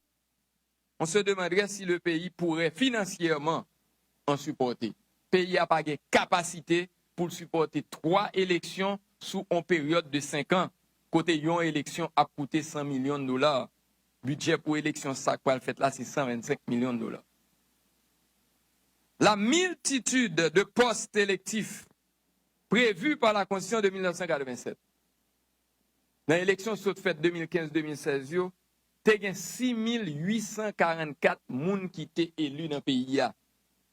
on se demanderait si le pays pourrait financièrement en supporter. Peyi a pa gen kapasite pou l sipòte twa eleksyon sou yon peryòd de senk an, kote yon eleksyon ap koute san milyon dola. Bidjè pou eleksyon sa k pral fèt la, se san vennsenk milyon dola. La multitude de postes électifs prévus par la Constitution de mil nèf san katrevennsèt. Nan eleksyon sot fèt de mil kenz de mil sèz yo, te gen sis mil uit san karannkat moun ki te eli nan peyi a.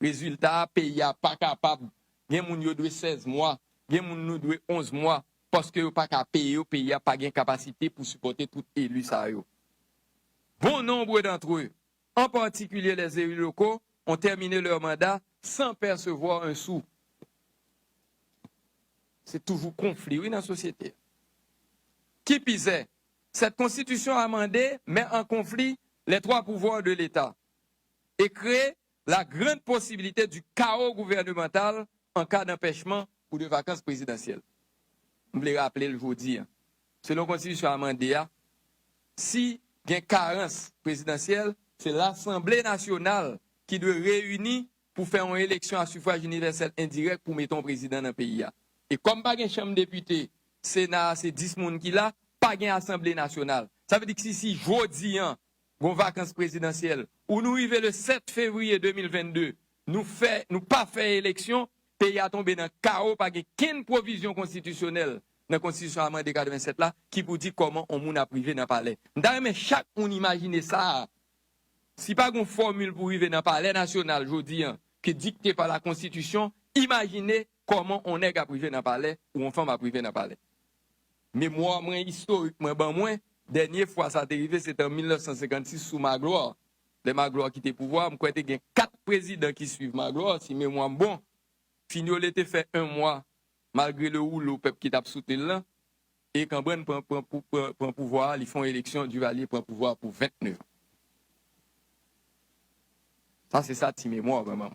Rezilta a, peyi a pa kapab. Gen moun yo dwe sèz mwa, gen moun nou dwe onz mwa, paske yo pa ka peye yo, peyi a pa gen kapasite pou sipòte tout eli sa yo. Bon nombre d'entre eux, en particulier les élus locaux, ont terminé leur mandat sans percevoir un sou. Se toujou konfli, wi, nan sosyete. Qui pis est, cette constitution amendée met en conflit les trois pouvoirs de l'État et crée la grande possibilité du chaos gouvernemental en cas d'empêchement ou de vacances présidentielles. M vle raple l jodi a. Selon konstitisyon amande a, si gen karans prezidansyèl, se Lasanble Nasyonal ki dwe reyini pou fè yon eleksyon a sifwaj inivèsèl endirèk pou mete yon prezidan nan peyi a. E kòm pa gen chanm depite, Sena a se dis moun ki la, pa gen Asanble Nasyonal. Sa vle di ki si, si jodi a, gon vakans prezidansyèl, ou nou rive le sèt fevriye de mil vennde, nou fè, nou pa fè eleksyon, peyi a tonbe nan kawo, pa gen kenn pwovizyon konstitisyonèl nan konstitisyon amande katrevennsèt la ki pou di kòman on moun ap rive nan palè. M ta renmen chak moun imajine sa a. Si pa gon fòmil pou rive nan palè nasyonal jodi a, ki dikte pa la konstitisyon, imajine kòman on nèg ap rive nan palè ou on fanm ap rive nan palè. Memwa mwen istorik mwen ban mwen, dènye fwa sa te rive, se te an mil nèf san senkannsis sou Magloire. Lè Magloire kite pouvwa a, m kwè te gen kat prezidan ki swiv Magloire, si memwa m bon. Fignolé te fè en mwa, malgre le woulo pèp ki t ap soutni l lan, e Kanbrann pran, pran, pran, pran pouvwa a, li fè yon eleksyon, Duvalier pran pouvwa a pou ventnèf. Sa se sa ti memwa ban mwen.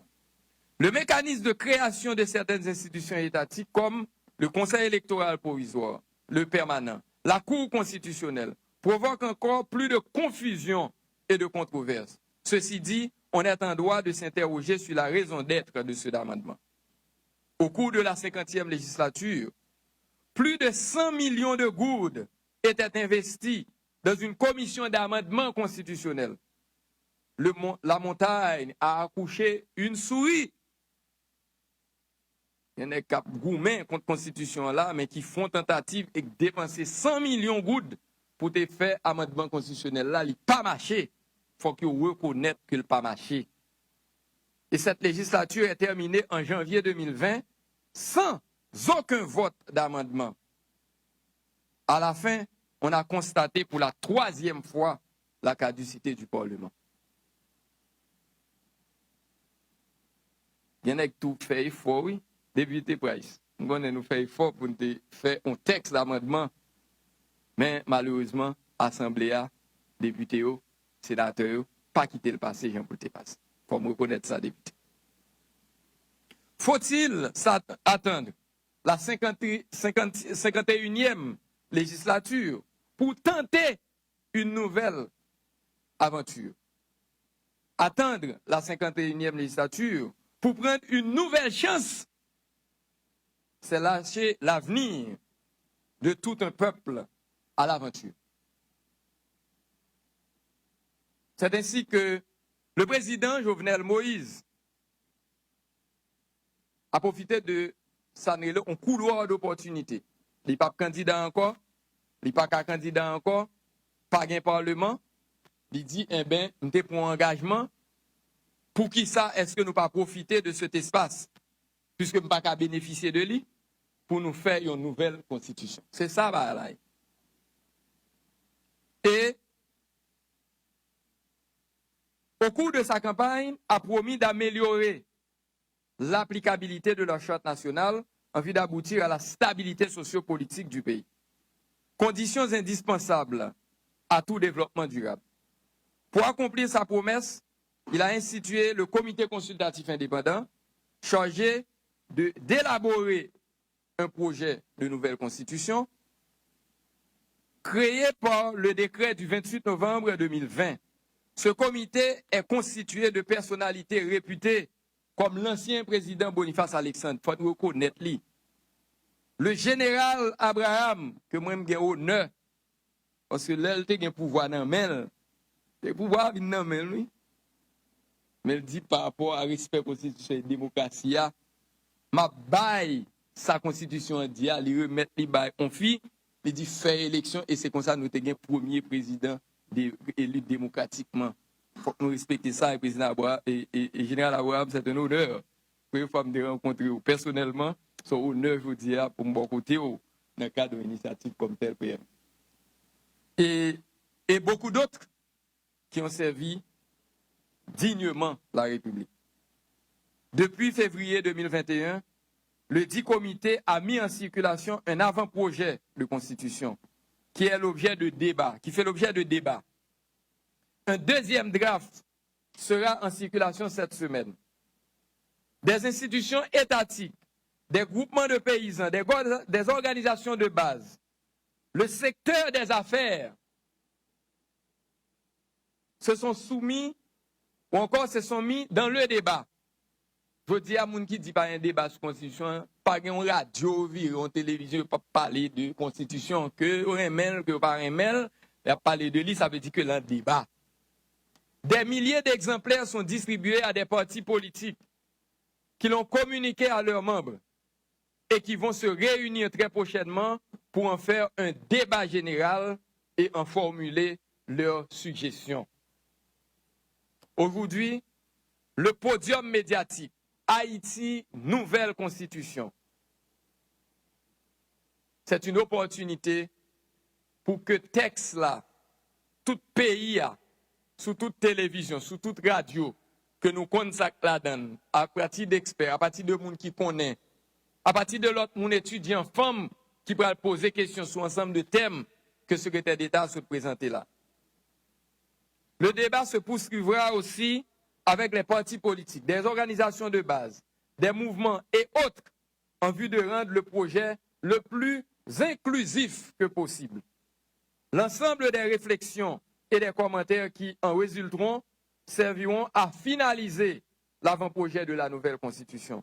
Le mécanisme de création de certaines institutions étatiques comme le Conseil électoral provisoire, le permanent, la Cour constitutionnelle, provoque encore plus de confusion et de controverses. Ceci dit, on est en droit de s'interroger sur la raison d'être de cet amendement. Au cours de la cinquantième législature, plus de cent millions de gourdes étaient investis dans une commission d'amendement constitutionnel. Le mon- la montagne a accouché une souris. Gen nèg k ap goumen kont konstitisyon an la, men ki fè yon tantativ e k depanse san milyon goud pou te fè amandman konstitisyonèl la, li pa mache. Fòk yo rekonèt ke l pa mache. Et cette législature est terminée en janvier deux mille vingt sans aucun vote d'amendement. À la fin, on a constaté pour la troisième fois la caducité du Parlement. Gen nèg tou fè efò, wi. Depite Price, m konnen nou fè efò pou n te fè yon tèks amandman, men malerezman, asanble a, depite yo, senatè yo, pa kite l pase jan pou l te pase. Fò m rekonèt sa, depite. Faut-il s'at- attendre la cinquante, cinquante, cinquante et unième législature pour tenter une nouvelle aventure? Attendre la cinquante et unième législature pour prendre une nouvelle chance, c'est lâcher l'avenir de tout un peuple à l'aventure. C'est ainsi que le président Jovenel Moïse a pwofite de sa n rele yon koulwa dopòtinite. Li p ap kandida ankò, li pa ka kandida ankò, pa gen paleman. Li di, enben, m te pran yon angajman, poukisa èske nou pa pwofite de cet espace, puiske m pa ka benefisye de li, pou nou fè yon nouvèl konstitisyon? Se sa bagay la ye. Et au cours de sa campagne, a promis d'améliorer l'applicabilité de la Charte nationale en vue d'aboutir à la stabilité sociopolitique du pays. Conditions indispensables à tout développement durable. Pour accomplir sa promesse, il a institué le Comité consultatif indépendant chargé de d'élaborer un projet de nouvelle constitution créé par le décret du vingt-huit novembre deux mille vingt. Ce comité est constitué de personnalités réputées, comme l'ancien président Boniface Alexandre, fòk nou rekonèt li. Le général Abraham, ke mwen m gen onè, paske lè l te gen pouvwa nan men l, te pouvwa a vin nan men l, wi. Men l di pa rapò a respè konstitisyon e demokrasi a, m ap bay sa konstitisyon an di a, li remèt li bay on fi, li di fè eleksyon e se konsa nou te gen premye prezidan de, eli demokratikman. Fòk nou respekte sa e prezidan Abra, e, e, e jeneral Abraham, c'est un honneur. Premye fwa m te rankontre w pèsonèlman, se yon onè jodi a pou m bò kote w nan kad yon inisyativ kòm tèl P M. Et, et beaucoup d'autres qui ont servi dignement la République. Depuis février deux mille vingt et un, le dit comité a mis en circulation un avant-projet de constitution qui est l'objet de débat, qui fait l'objet de débat. Un deuxième draft sera en circulation cette semaine. Des institutions étatiques, des groupements de paysans, des, des organisations de base, le secteur des affaires se sont soumis ou encore se sont mis dans le débat. Jodi a, moun ki di pa gen deba sou konstitisyon an, pa gen yon radyo vire, yon televizyon, yo p ap pale de konstitisyon, ke yo renmen l, ke yo pa renmen l, y ap pale de li, sa vle di ke l an deba. Des milliers d'exemplaires sont distribués à des partis politiques qui l'ont communiqué à leurs membres et qui vont se réunir très prochainement pour en faire un débat général et en formuler leurs suggestions. Aujourd'hui, le podium médiatique Haïti, nouvelle constitution. C'est une opportunité pour que texte-là, tout peyi a, sou tout televizyon, sou tout radyo, ke nou konn sa k ladan l, apati de ekspè, apati de moun ki konnen, apati de lòt moun, etidyan, fanm, ki pral poze kesyon sou ansanm de tèm ke Sekretè Deta sot prezante la. Le débat se poursuivra aussi avec les partis politiques, des organisations de base, des mouvements et autres en vue de rendre le projet le plus inclusif que possible. L'ensemble des réflexions et des commentaires qui en résulteront serviront à finaliser l'avant-projet de la nouvelle constitution.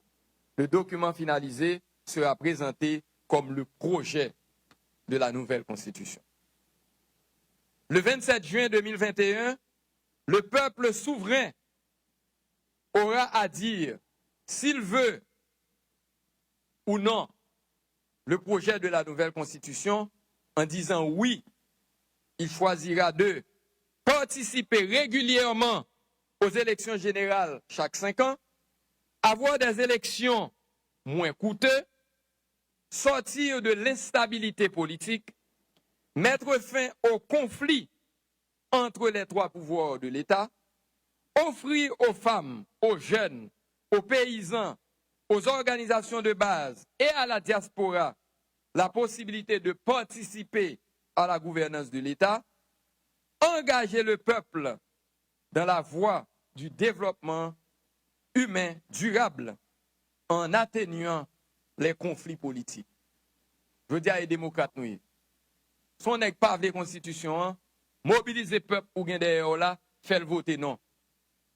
Le document finalisé sera présenté comme le projet de la nouvelle constitution. Le vingt-sept juin deux mille vingt et un, le peuple souverain aura à dire s'il veut ou non le projet de la nouvelle constitution en disant oui, il choisira de participer régulièrement aux élections générales chaque cinq ans, avoir des élections moins coûteuses, sortir de l'instabilité politique, mettre fin au conflit entre les trois pouvoirs de l'État, offrir aux femmes, aux jeunes, aux paysans, aux organisations de base et à la diaspora la possibilité de participer à la gouvernance de l'État, engager le peuple dans la voie du développement humain durable en atténuant les conflits politiques. Jodi a, e demokrat nou ye. Si yon nèg pa vle konstitisyon an, mobilize pèp ou gen dèyè w la, fè l vote non.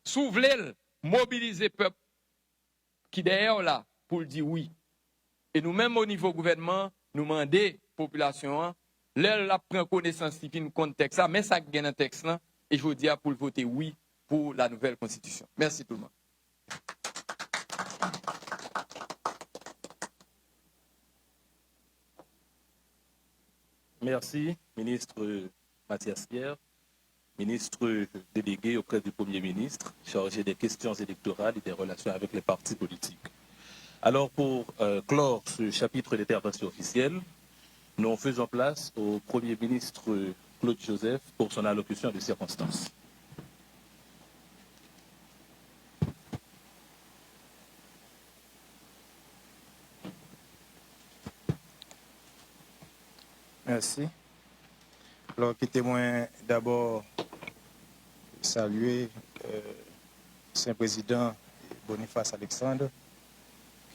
Si w vle l, mobilize pèp ki dèyè w la pou l di wi. E nou menm, o nivo gouvènman, nou mande popilasyon an, lè l ap pran konesans, li fin konn tèks la, men sa k gen nan tèks lan, e jodi a pou l vote wi pou la nouvelle constitution. Merci tout le monde. Merci, ministre Mathias Pierre, ministre délégué auprès du Premier ministre, chargé des questions électorales et des relations avec les partis politiques. Alors, pour euh, clore ce chapitre d'intervention officielle, nous faisons place au Premier ministre Claude Joseph pour son allocution de circonstance. Mèsi. Alò, kite mwen dabò salye, euh, ansyen prezidan Boniface Alexandre,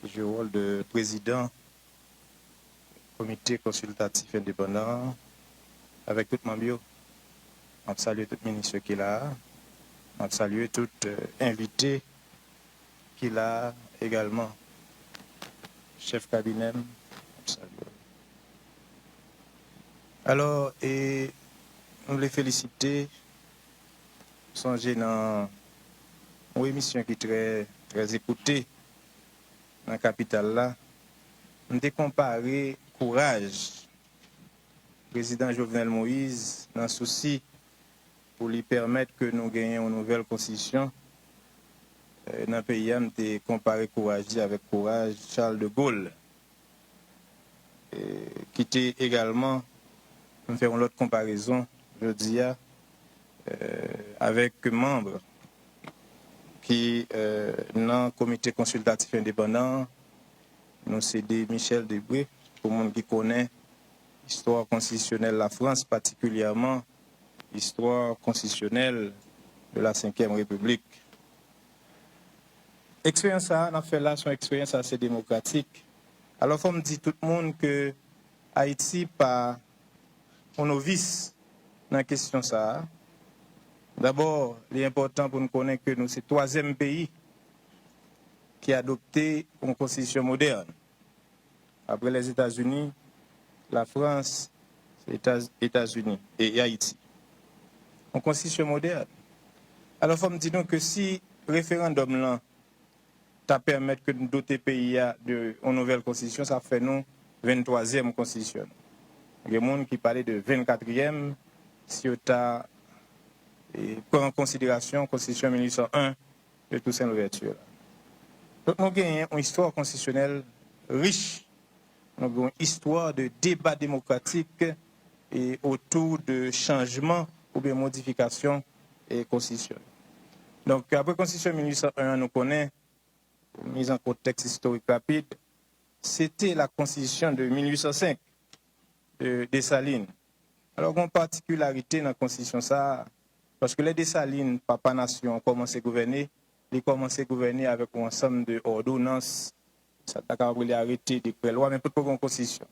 ki jwe wòl de prezidan Komite Konsiltatif Endepandan an, avèk tout manm yo. M ap salye tout minis yo ki la a. M ap salye tout, euh, envite ki la a egalman. Chèf kabinè m, m ap salye w. Alò, e, m vle felisite, sonje nan yon emisyon ki trè, trè ekoute nan kapital la, m te konpare kouraj prezidan Jovenel Moïse nan sousi pou li pèmèt ke nou genyen yon nouvèl konstitisyon, eh, nan peyi a, m te konpare kouraj li avèk kouraj Charles de Gaulle. Eh, kite egalman, m fè yon lòt konparezon jodi a, eh, avèk manm ki, eh, nan Komite Konsiltatif Endepandan an, nou se de Michel Debré, pou moun ki konnen istwa konstitisyonèl Lafrans, patikilyèman istwa konstitisyonèl de la Cinquième République. Eksperyans sa a n ap fè la, se yon eksperyans ase demokratik. Alò, fò m di tout moun ke Ayiti pa yon novis nan kesyon sa a. Dabò, li enpòtan pou n konnen ke nou se twazyèm peyi ki adopte yon konstitisyon modèn. Apre Lèzetazini, Lafrans, Eta-, Etazini e, e Ayiti. Yon konstitisyon modèn. Alò, fò m di nou ke si referandòm lan ta pèmèt ke nou dote peyi a de yon nouvèl konstitisyon, sa ap fè nou venntwazyèm konstitisyon. Gen moun ki pale de vennkatriyèm, si yo ta, e, pran an konsiderasyon konstitisyon mil uit san en de Toussaint Louverture la. Donk, nou genyen yon istwa konstitisyonèl rich. Nou gen yon istwa de deba demokratik e otou de chanjman oubyen modifikasyon e konstitisyon. Donk, apre konstitisyon mil uit san en an, nou konnen, pou miz an kontèks istorik rapid, se te la konstitisyon de mil uit san senk de Desalin. Alò, gen yon patikilarite nan konstitisyon sa a, paske lè Desalin, papa nasyon an, kòmanse gouvène, li kòmanse gouvène avèk yon ansanm de òdonans, sa ta kapab rele arete, dekrè, lwa, men potko gen yon konstitisyon.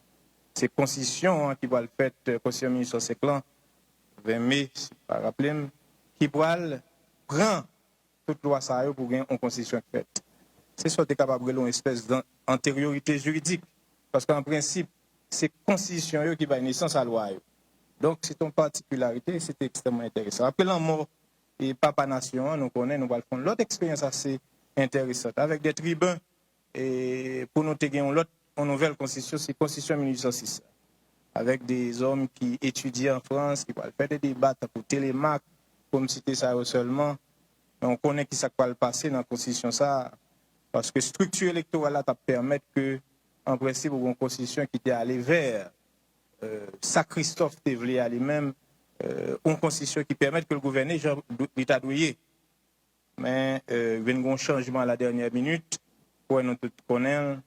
Se konstitisyon an ki pral fèt, konstitisyon mil uit san senk lan, ven me, si m pa raple m, ki pral pran tout lwa sa yo pou gen yon konstitisyon k fèt. Se sa w te kapab rele yon espès d'anteryorite jiridik, paske an prensip, se konstitisyon yo ki bay nesans a lwa yo. Donk, se te yon patikilarite, se te ekstrèmman enteresan. Apre lanmò e papa nasyon an, nou konnen nou pral fè yon lòt eksperyans ase enteresan, avèk de triben, e pou nou te gen yon lòt, yon nouvèl konstitisyon, se konstitisyon mil uit san sis la, avèk de zòm ki etidye an Frans, ki pral fè de deba, tankou Télémaque, pou m site sa yo sèlman. Men w konnen ki sa k pral pase nan konstitisyon sa a, paske estrikti elektoral la t ap pèmèt ke, an prensip, ou gen yon konstitisyon ki te ale vè, euh, sa Christophe te vle a li menm, euh, yon konstitisyon ki pèmèt ke l gouvène jan li ta dwe ye. Men, euh, vin gen yon chanjman a la dènyè minit, kòm nou tout konnen l.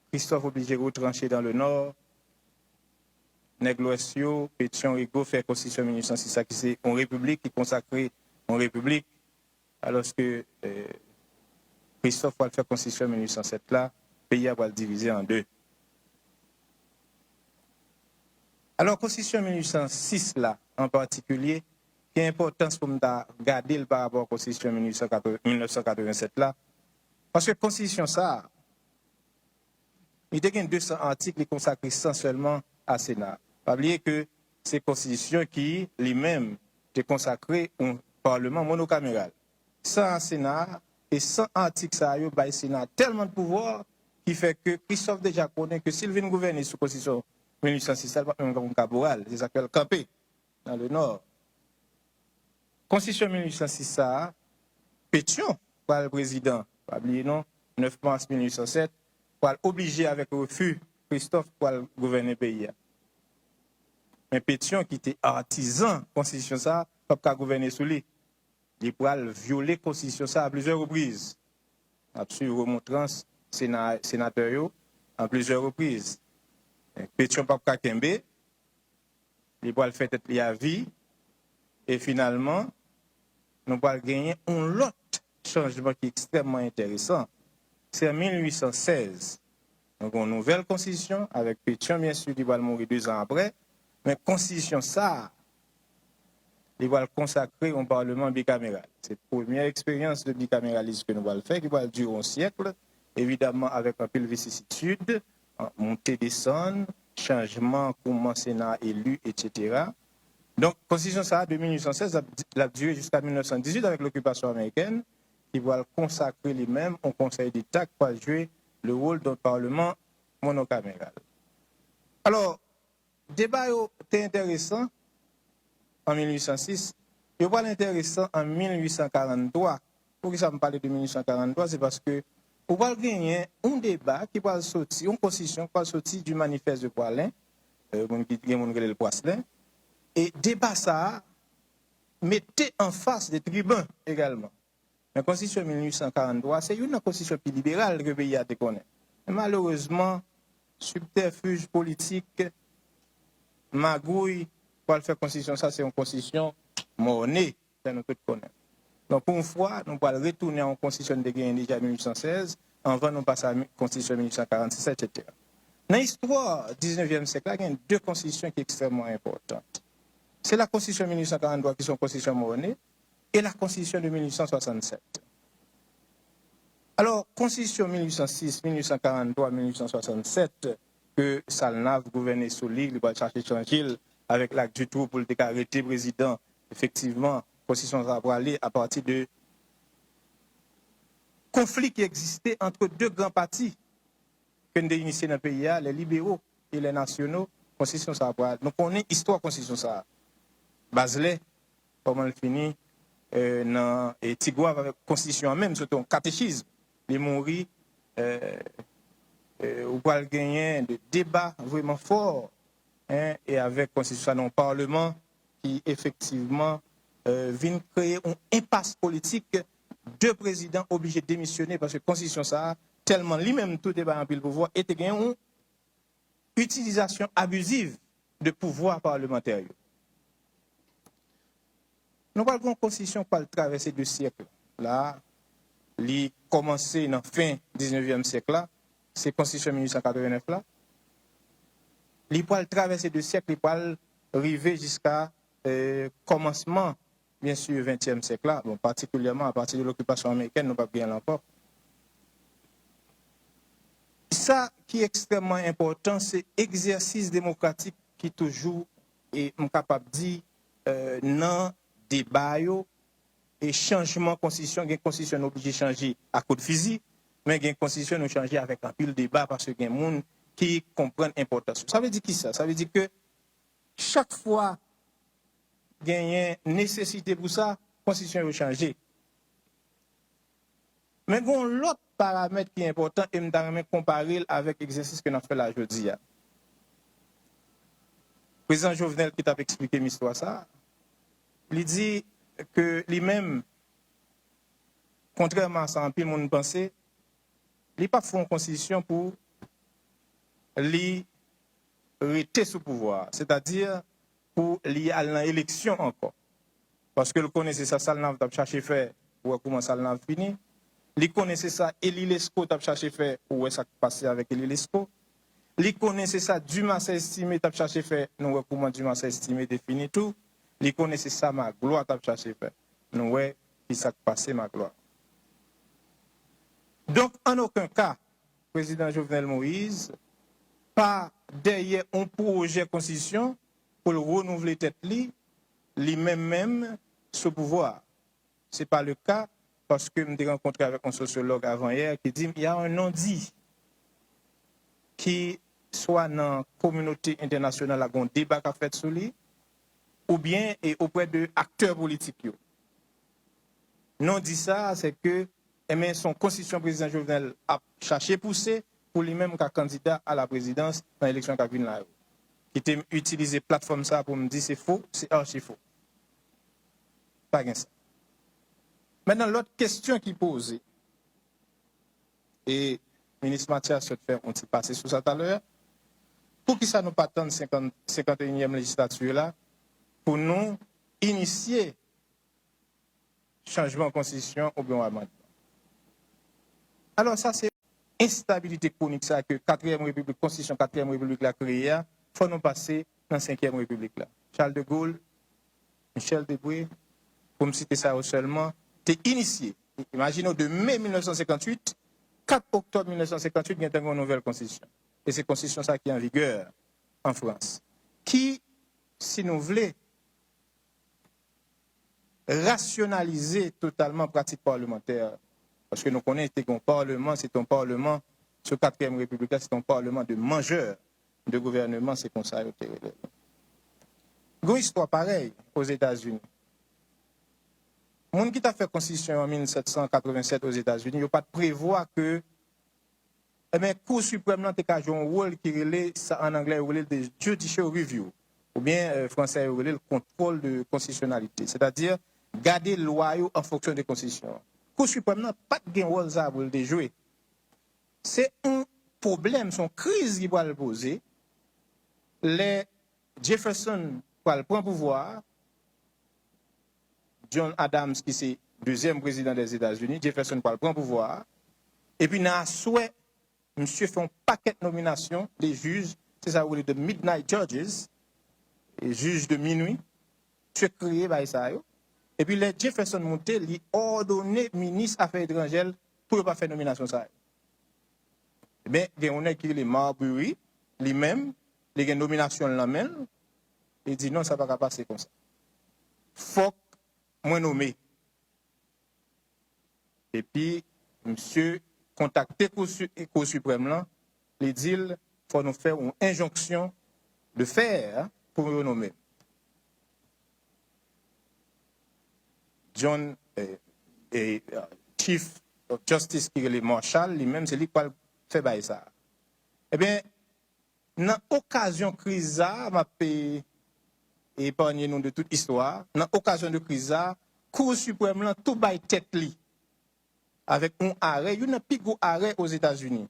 Christophe oblije retranche dans le Nord. Nèg Lwès yo, Pétion, Rigaud, fè konstitisyon mil uit san sis la, ki se yon repiblik, ki konsakre yon repiblik, alòske, eh, Christophe pral fè konstitisyon mil uit san sèt la, peyi a pral divize an de. Alò, konstitisyon mil uit san sis la, an patikilye, gen enpòtans pou m ta gade l pa rapò a konstitisyon mil uit san katreven, mil nèf san katreven sèt la, paske konstitisyon sa a, li te gen de san atik, li konsakre san sèlman a Sena. Pa bliye ke se konstitisyon ki, li menm, te konsakre yon palman monokameral. San a Sena a, e san atik sa yo bay Sena a tèlman de pouvwa, ki fè ke Christophe deja konnen ke si l vin gouvène sou konstitisyon mil uit san sis la, l p ap menm konn kaporal. Se sa k fè l kanpe nan le Nò. Konstitisyon mil uit san sis sa a, Pétion pral prezidan, pa bliye non, nèf mas mil uit san sèt, pral oblije avèk refi Christophe pral gouvène peyi a. Men Pétion ki te atizan konstitisyon sa a, p ap ka gouvène sou li. Li pral vyole konstitisyon sa a plizyè repriz. N ap swiv remontrans sena-, senatè yo a plizyè repriz. Petyon p ap ka kenbe, li pral fè tèt li a vi, e finalman, nou pral genyen yon lòt chanjman ki ekstrèmman enteresan. Se an mil uit san sèz, nou gen yon nouvèl konstitisyon, avèk Petyon, byen si, ki pral mouri de zan apre, men konstitisyon sa a, li pral konsakre yon palman bikameral. Se premyè eksperyans de bikameralizm ke nou pral fè, ki pral dire yon syèk, evidaman avèk anpil vicisitid, an-, monte desann, chanjman kouman Sena eli, etsetera. Donk, konstitisyon sa a, de mil uit san sèz, l ap, l ap dire jiska mil nèf san dizuit avèk lokipasyon amerikèn, ki pral konsakre li menm yon Konsèy Deta ki pral jwe le rôle d'un parlement monocaméral. Alò, deba yo te enteresan an mil uit san sis, yo pral enteresan an mil uit san karanntwa. Poukisa m pale de mil uit san karanntwa? Se paske ou pral genyen yon deba ki pral soti, yon konstitisyon ki pral soti du Manifeste de Praslin, euh, moun ki, gen moun ki rele l Praslin, e deba sa a mete anfas de triben egalman. Men konstitisyon mil uit san karanntwa se youn nan konstitisyon pi liberal ke peyi a te konnen. Men malerezman, sibtèfij politik, magouy, pral fè konstitisyon sa se yon konstitisyon mòne, sa nou tout konnen. Donk, pou yon fwa, nou pral retounen a yon konstitisyon nou te genyen deja mil uit san sèz, anvan nou pase a mi-, konstitisyon mil uit san karannsis, etsetera. Nan istwa diznèvyèm syèk la, gen de konstitisyon ki ekstrèmman enpòtan. Se la konstitisyon mil uit san karanntwa ki se yon konstitisyon mòne, e la konstitisyon de mil uit san swasannsèt. Alò, konstitisyon mil uit san sis, mil uit san karanntwa, mil uit san swasannsèt, ke Salnav gouvène sou li, li pral chache chanje l avèk Lac Dutroux pou l te ka rete prezidan, efektivman, konstitisyon sa a prale apati de konfli ki egziste ant de gran pati ke n te inisye nan peyi a, les libéraux et les nationaux, konstitisyon sa a pral, nou konnen istwa konstitisyon sa a. Bazelè, kòman l fini, euh, nan, e, Tigwav avèk konstitisyon an menm, se te yon katechism. Li mouri, euh, euh, ou pral genyen de deba vrèman fò, en, e avèk konstitisyon sa nan yon palman ki efektivman, euh, vin kreye yon enpas politik, de prezidan oblije demisyone paske konstitisyon sa a tèlman li menm tou te bay anpil pouvwa e te gen yon itilizasyon abiziv de pouvwa palmantè yo. Nou pral gen yon konstitisyon k pral travèse de syèk la. Li kòmanse nan fen diznèvyèm syèk la, se konstitisyon mil uit san katrevenèf la. Li pral travèse de syèk, li pral rive jiska, eh, kòmansman, byen si, ventyèm syèk la, bon, patikilyèman apati de lokipasyon amerikèn, nou p ap gen l ankò. Sa ki ekstrèmman enpòtan, se egzèsis demokratik ki toujou, e m kapab di, eh, nan deba yo, e chanjman konstitisyon, gen konstitisyon nou oblije chanje a kout fizi, men gen konstitisyon nou chanje avèk anpil deba paske gen moun ki konprann enpòtans yo. Sa vle di kisa? Sa vle di ke chak fwa genyen nesesite pou sa, konstitisyon yo chanje. Men gen yon lòt paramèt ki enpòtan e m ta renmen konpare l avèk egzèsis ke n ap fè la jodi a. Prezidan Jovenel ki t ap eksplike m istwa sa a, li di ke li menm, kontrèman a sa anpil moun panse, li p ap fè yon konstitisyon pou li rete sou pouvwa a, sètadi pou li al nan eleksyon ankò. Paske l konnen se sa Salnav t ap chache fè, ou wè kouman Salnav fini. Li konnen se sa Elie Lescot t ap chache fè, ou wè sa k pase avèk Elie Lescot. Li konnen se sa Dumarsais Estimé t ap chache fè, nou wè kouman Dumarsais Estimé te fini tou. Li konnen se sa Magloire t ap chache fè. Nou wè ki sa k pase Magloire. Donk, an okenn ka, prezidan Jovenel Moïse pa dèyè yon pwojè konstitisyon pou l renouvle tèt li, li menm menm, sou pouvwa a. Se pa le ka, paske m te rankontre avèk yon sosyològ avanyè ki di m, y a un non-dit ki swa nan kominote entènasyonal la, gen yon deba k ap fèt sou li, oubyen e oprè de aktè politik yo. Non-dit sa a, se ke, enben, se yon konstitisyon prezidan Jovenel ap chache pouse pou li menm ka kandida a la prezidans nan eleksyon k ap vin la yo. Kite m itilize platfòm sa a pou m di se fo, se achi fo. Pa gen sa. Mentnan, lòt kesyon ki poze, e minis Mathias sot fè yon ti pase sou sa talè a, Poukisa nou pa tann senkant, senkant e inyèm lejislati la pou nou inisye chanjman konstitisyon oubyen yon amandman? Alò, sa se enstabilite kwonik sa ke katriyèm repiblik, konstitisyon katriyèm repiblik la kreye a, fò nou pase nan senkyèm repiblik la. Charles de Gaulle, Michel Debré, pou m site sa yo sèlman, te inisye. Imajine w, de me mil nèf san senkant uit, kat oktòb mil nèf san senkant uit, gen tan gen yon nouvèl konstitisyon. E se konstitisyon sa ki an vigè an Frans. Ki, si nou vle, rasyonalize totalman pratik palemantè. Paske nou konnen te gen yon paleman, se te yon paleman sou katriyèm repiblik la, se te yon paleman de manjè de gouvèneman, se konsa yo te rele l. Gen yon istwa parèy Ozetazini. Moun ki t ap fè konstitisyon an mil sèt san katrevennsèt Ozetazini, yo pa t prevwa ke, ebyen, Kou Siprèm lan te ka jwe yon wòl ki rele, sa an anglè yo rele the judicial review, oubyen, euh, fransè yo rele l contrôle de constitutionnalité, sètadi gade lwa yo an fonksyon de konstitisyon an. Kou Siprèm lan pa t gen wòl sa a pou l te jwe. Se yon pwoblèm, se yon kriz ki pral poze lè Jefferson pral pran pouvwa a, John Adams, ki se dezyèm prezidan dèzetazini, Jefferson pral pran pouvwa a, epi nan aswè, misye fè yon pakèt nominasyon de jij, se sa yo rele the midnight judges, e jij de minwi, misye kreye bagay sa yo. Epi lè Jefferson moute, li òdone minis afè etranjè l pou yo pa fè nominasyon sa yo. Ebyen, gen yon nèg ki rele Marbury, li menm, li gen nominasyon l nan men l, li di non, sa pa ka pase konsa. Fòk mwen nome. Epi, misye kontakte Kou Su-, Kou Siprèm lan, li di l, fò nou fè yon enjonksyon de fè pou yo nome. John, eh, eh, Chief of Justice ki rele Marshall, li menm, se li k pral fè bagay sa a. Ebyen, nan okazyon kriz sa a, m ap, eh, epanye nou de tout istwa, nan okazyon de kriz sa a, Kou Siprèm lan tou bay tèt li avèk yon arè, youn nan pi gwo arè Ozetazini,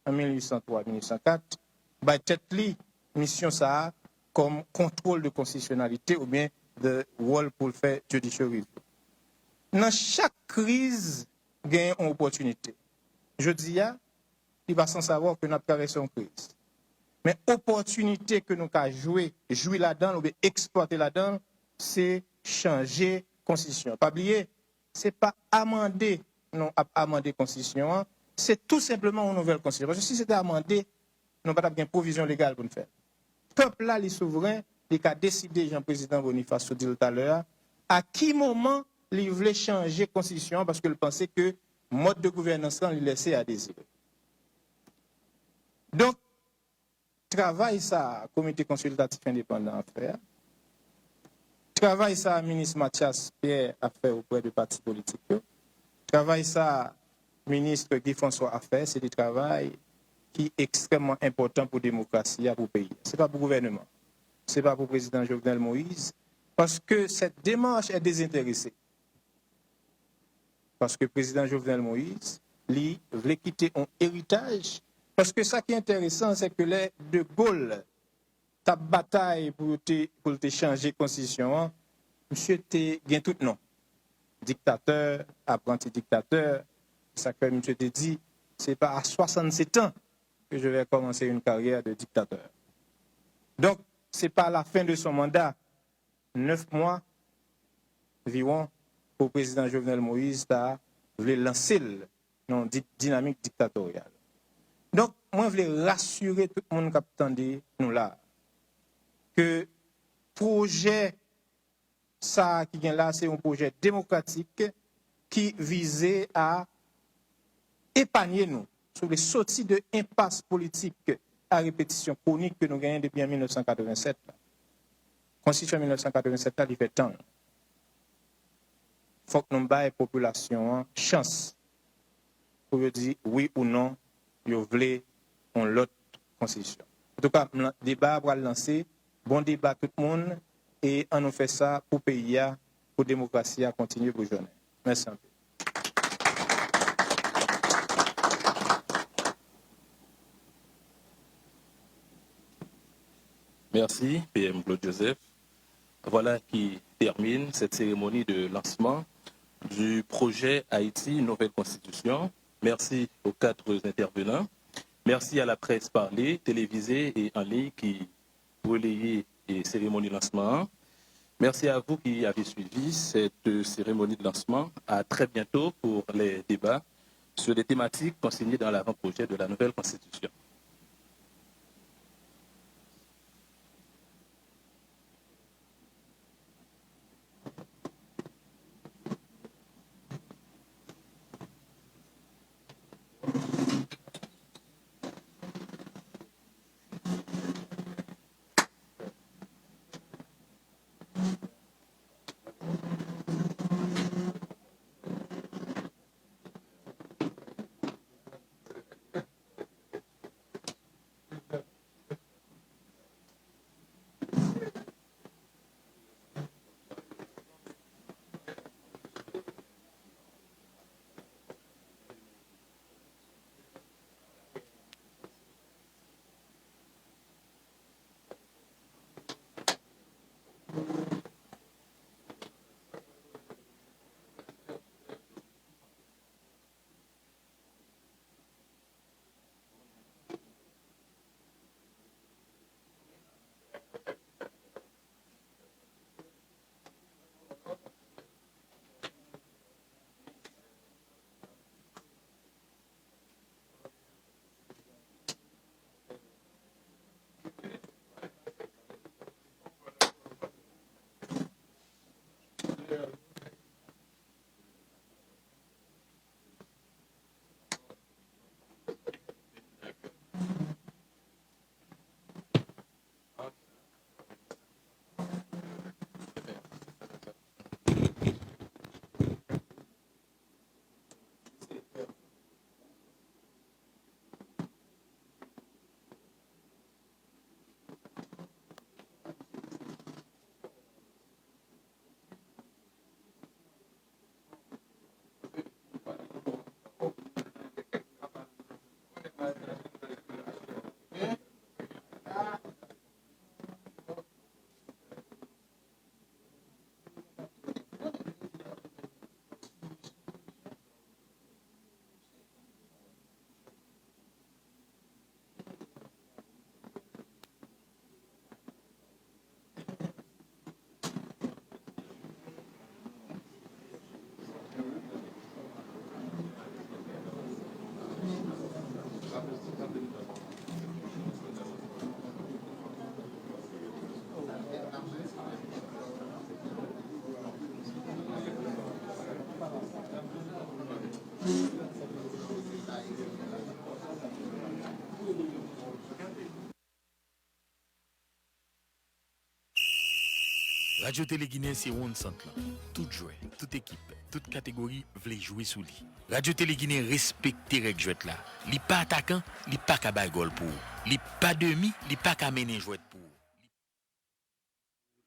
an mil uit san twa, mil uit san kat, bay tèt li misyon sa a kòm contrôle de constitutionnalité oubyen de wòl pou l fè judicial review. Nan chak kriz, gen yon opòtinite. Jodi a, li pa san savwa ke n ap travèse yon kriz. Men opòtinite ke nou ka jwe, jwi ladan l oubyen eksplwate ladan l, se chanje konstitisyon an. Pa bliye, se pa amande nou ap amande konstitisyon an, se tou senpleman yon nouvèl konstitisyon. Paske si se te amande, nou pa t ap gen pwovizyon legal pou n fè. Pèp la, li souvren, li ka deside, jan prezidan Boniface sot di l talè a, a ki moman li vle chanje konstitisyon an, paske l panse ke mòd de gouvènans lan, li lese a dezire. Donk, travay sa a, Komite Konsiltatif Endepandan ap fè a, travay sa a, Minis Mathias Pierre ap fè oprè de pati politik yo, travay sa a, Minis Guy François ap fè, se de travay ki ekstrèmman enpòtan pou demokrasi a, pou peyi a. Se pa pou gouvèneman. Se pa pou prezidan Jovenel Moïse, paske cette démarche est désintéressée. Paske prezidan Jovenel Moïse, li vle kite yon eritaj. Paske sa ki enteresan, se ke lè De Gaulle t ap batay pou yo te, pou l te chanje konstitisyon an, misye te gen tout non. Diktatè, apranti diktatè, sa k fè misye te di, c'est pas à soixante-sept ans que je vais commencer une carrière de dictateur. Donk, se pa la fen de son manda, nèf mwa viwon, pou prezidan Jovenel Moïse ta vle lanse l nan yon di-, dinamik diktatoryal. Donk, mwen vle rasire tout moun k ap tande nou la a, ke pwojè sa a ki gen la, se yon pwojè demokratik ki vize a epanye nou, si w vle, soti de enpas politik a repetisyon kwonik ke nou genyen depi an mil nèf san katrevennsèt la. Konstitisyon mil nèf san katrevennsèt la, li fè tan l. Fòk nou bay popilasyon an chans pou yo di wi ou non, yo vle yon lòt konstitisyon. Antouka, m lan-, deba a pral lanse. Bon deba tout moun, e ann nou fè sa pou peyi a, pou demokrasi a kontinye boujonnen. Mèsi anpil. Merci, P M Claude Joseph. Voilà qui termine cette cérémonie de lancement du projet Haïti, nouvelle constitution. Merci aux quatre intervenants. Merci à la presse parlée, télévisée et en ligne qui relayait, eh, cérémonie lancement. Merci à vous qui avez suivi cette cérémonie de lancement. À très bientôt pour les débats sur les thématiques consignées dans l'avant-projet de la nouvelle constitution. Radyo Tele Ginen se wonn sant lan. Tout jwè, tout ekip, tout kategori vle jwe sou li. Radyo Tele Ginen respekte règ jwèt la. Li pa atakan, li pa ka bay gòl pou ou. Li pa demi, li pa ka mennen jwèt pou ou.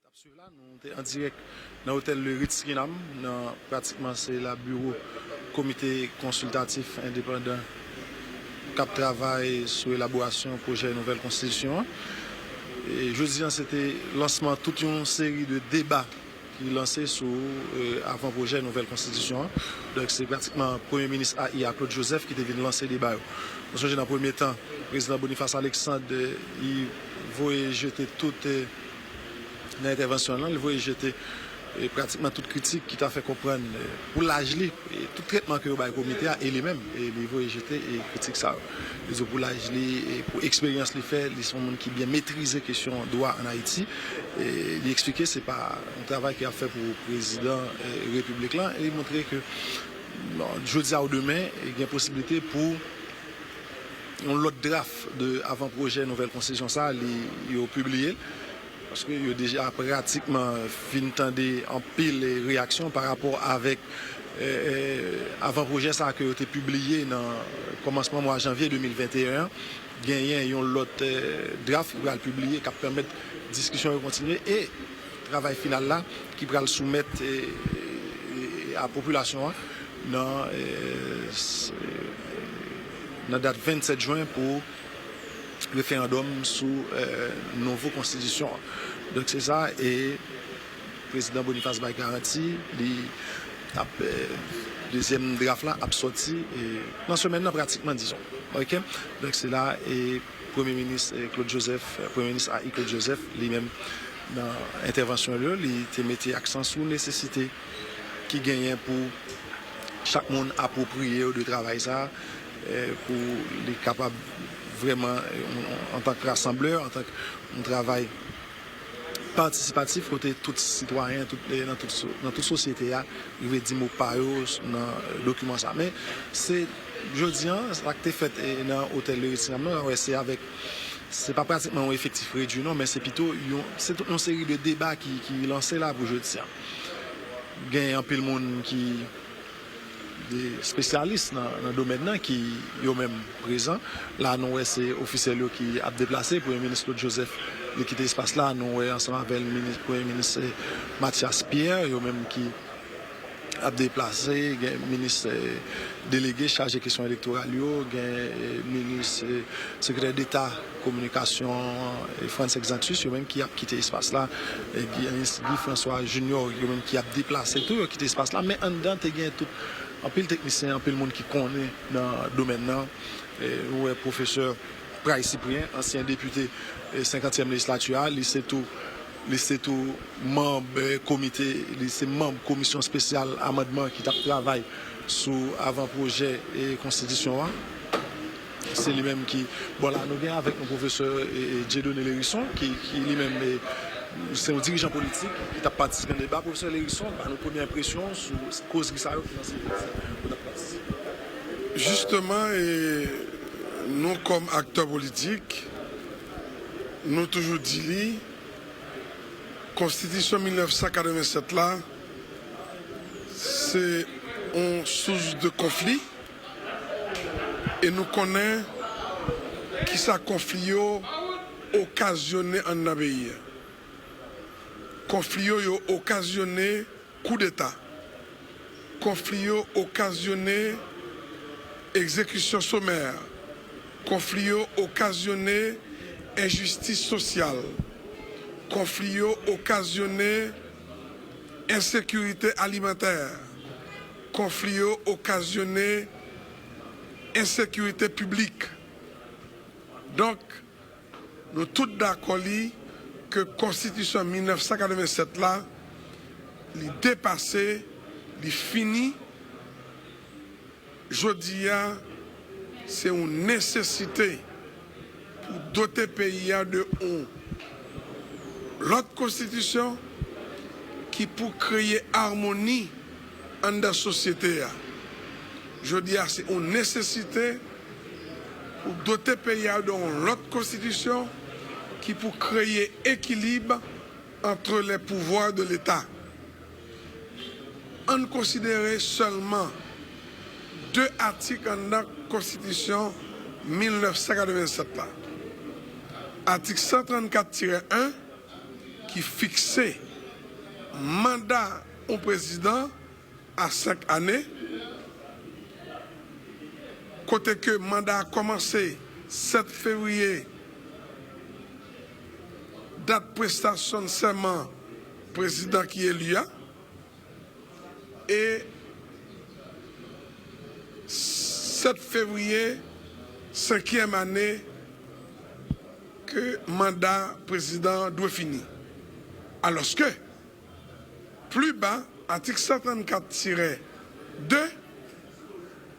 N ap swiv la, nou te an dirèk nan otèl Le Ritz Kinam, nan pratikman se la biwo Komite Konsiltatif Endepandan k ap travay sou elaborasyon pwojè nouvèl konstitisyon an. E jodi a, se te lansman tout yon seri de deba ki lanse sou, eh, avan pwojè nouvèl konstitisyon an. Donk, se pratikman Premye Minis a i a, Claude Joseph, ki te vin lanse deba yo. Nou sonje nan premye tan, Prezidan Boniface Alexandre, eh, li voye jete tout, eh, nan entèvansyon l lan, li voye jete, eh, pratikman tout kritik ki ta fè konprann, eh, pou laj li, eh, tout trètman ke yo bay komite a, e li menm, eh, li voye jete, eh, kritik sa yo. Li di w pou laj li, eh, pou eksperyans li fè, li se yon moun ki byen metrize kesyon dwa ann Ayiti. Eh, li eksplike se pa yon travay ke y ap fè pou prezidan, eh, repiblik lan, e li montre ke, bon, jodi a ou demen, eh, gen posiblite pou yon lòt draf de avan pwojè nouvèl konstitisyon sa a, li, yo pibliye l. Paske yo deja pratikman fin tande anpil reyaksyon pa rapò avèk, eh, eh, avan pwojè sa a ke yo te pibliye nan kòmansman mwa janvye de mil venteyen an. Genyen yon lòt, eh, draf ki pral pibliye, k ap pèmèt diskisyon yo kontinye. E travay final la ki pral soumèt, eh, eh, a popilasyon an nan, eh, s-, nan dat vennsèt jen pou referandòm sou, eh, nouvo konstitisyon an. Donk, se sa, e Prezidan Boniface bay garanti, li ap, eh, dezyèm draf la ap sòti, eh, nan semèn nan pratikman, dizon. Oke? Donk, se la, e Premye Minis, eh, Claude Joseph, eh, Premye Minis A I Claude Joseph, li menm, nan entèvansyon li yo, li te mete aksan sou nesesite ki genyen pou chak moun apwopriye yo de travay sa, eh, pou li kapab vrèman, eh, yon, antank rasanblè, antank yon travay patisipatif kote tout sitwayen, tout, eh, nan tout so-, nan tout sosyete a, rive di mo pa yo s-, nan, eh, dokiman sa. Men, se, jodi a, sa k te fèt, eh, nan Otèl Leritinam nan, wè, se avèk, se pa pratikman yon efektif redui, non, men se pito yon, se tout yon seri de deba ki, ki lanse la pou jodi a. Gen anpil moun ki de espesyalis nan, nan domèn nan ki yo menm prezan. La, nou wè se ofisyèl yo ki ap deplase. Premye Minis Claude Joseph, li kite espas la. Nou wè ansanm avè l, minis, Premye Minis, eh, Mathias Pierre, yo menm ki ap deplase. Gen minis, eh, delege chaje kesyon elektoral yo, gen, eh, minis, eh, sekretè deta kominikasyon, eh, Frantz Exantus, yo menm ki ap kite espas la, eh, Guy, Guy François Junior, yo menm ki ap deplase tou, yo kite espas la. Men anndan te gen tout, anpil teknisyen, anpil moun ki konnen nan domèn nan. Eh, nou wè pwofesè Pray Cyprien, ansyen depite, eh, senkantyèm lejislati a, li se tou, li se tou manm, eh, komite, li se manm komisyon espesyal amandman ki t ap travay sou avan pwojè, eh, konstitisyon an. Se li menm ki, bon, la, nou gen avèk nou pwofesè, eh, eh, Dieudonné Lherisson, ki, ki li menm, eh, se yon dirijan politik ki t ap patisipe nan deba. Pwofesè Lherisson, ba nou premye enpresyon sou koz ki sa yo ki nan seri de sa ou t ap patisipe. Jisteman, eh, nou kòm aktè politik, nou toujou di li, Konstitisyon mil nèf san katrevennsèt la, se yon sous de konfli, e nou konnen kisa konfli yo okazyone anndan peyi a. Konfli yo, yo okazyone koudeta. Konfli yo okazyone egzekisyon somè. Konfli yo okazyone enjistis sosyal. Konfli yo okazyone ensekirite alimantè. Konfli yo okazyone ensekirite piblik. Donk, nou tout dakò li ke konstitisyon mil nèf san katrevennsèt la, li depase, li fini. Jodi a, se yon nesesite pou dote peyi a de yon lòt konstitisyon ki pou kreye amoni anndan sosyete a. Jodi a, se yon nesesite pou dote peyi a de yon lòt konstitisyon ki pou kreye ekilib entre les pouvoirs de l'État. Ann konsidere sèlman de atik anndan konstitisyon mil nèf san katrevennsèt la. Atik san trannkat tirè en ki fikse manda yon prezidan a senk ane, kote ke manda a kòmanse sèt fevriye, dat prestasyon sèman prezidan ki eli a, e sèt fevriye, senkyèm ane ke manda prezidan an dwe fini. Alòske, pli ba, atik san trannkat tirè de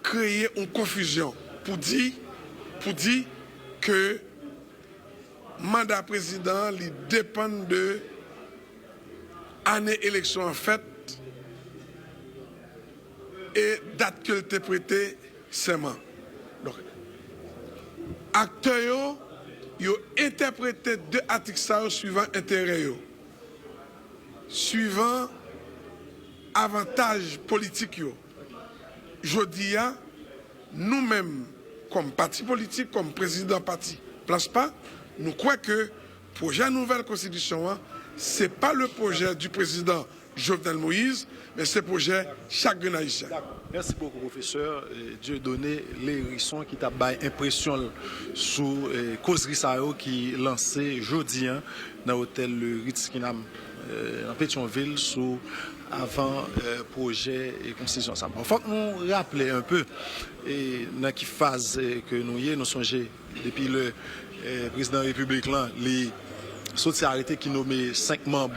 kreye yon konfizyon pou di, pou di ke manda prezidan an, li depann de ane eleksyon an fèt e dat ke l te prete sèman. Donk, aktè yo, yo entèprete de atik sa yo swivan enterè yo, swivan avantaj politik yo. Jodi a, nou menm, kòm pati politik, kòm prezidan pati Plaspa, nou kwè ke pwojè nouvèl konstitisyon an, se pa le pwojè du président Jovenel Moïse, men se pwojè chak grenn ayisyen. Mèsi bokou pwofesè Dieudonné Lhérisson ki t ap bay enpresyon l sou kozri sa yo ki lanse jodi a nan otèl Le Ritz Kinam nan Petyonvil sou avan pwojè konstitisyon sa. Bon, fòk nou raple enpe nan ki faz ke nou ye. Nou sonje depi lè prezidan repiblik lan li soti arete ki nonmen senk manm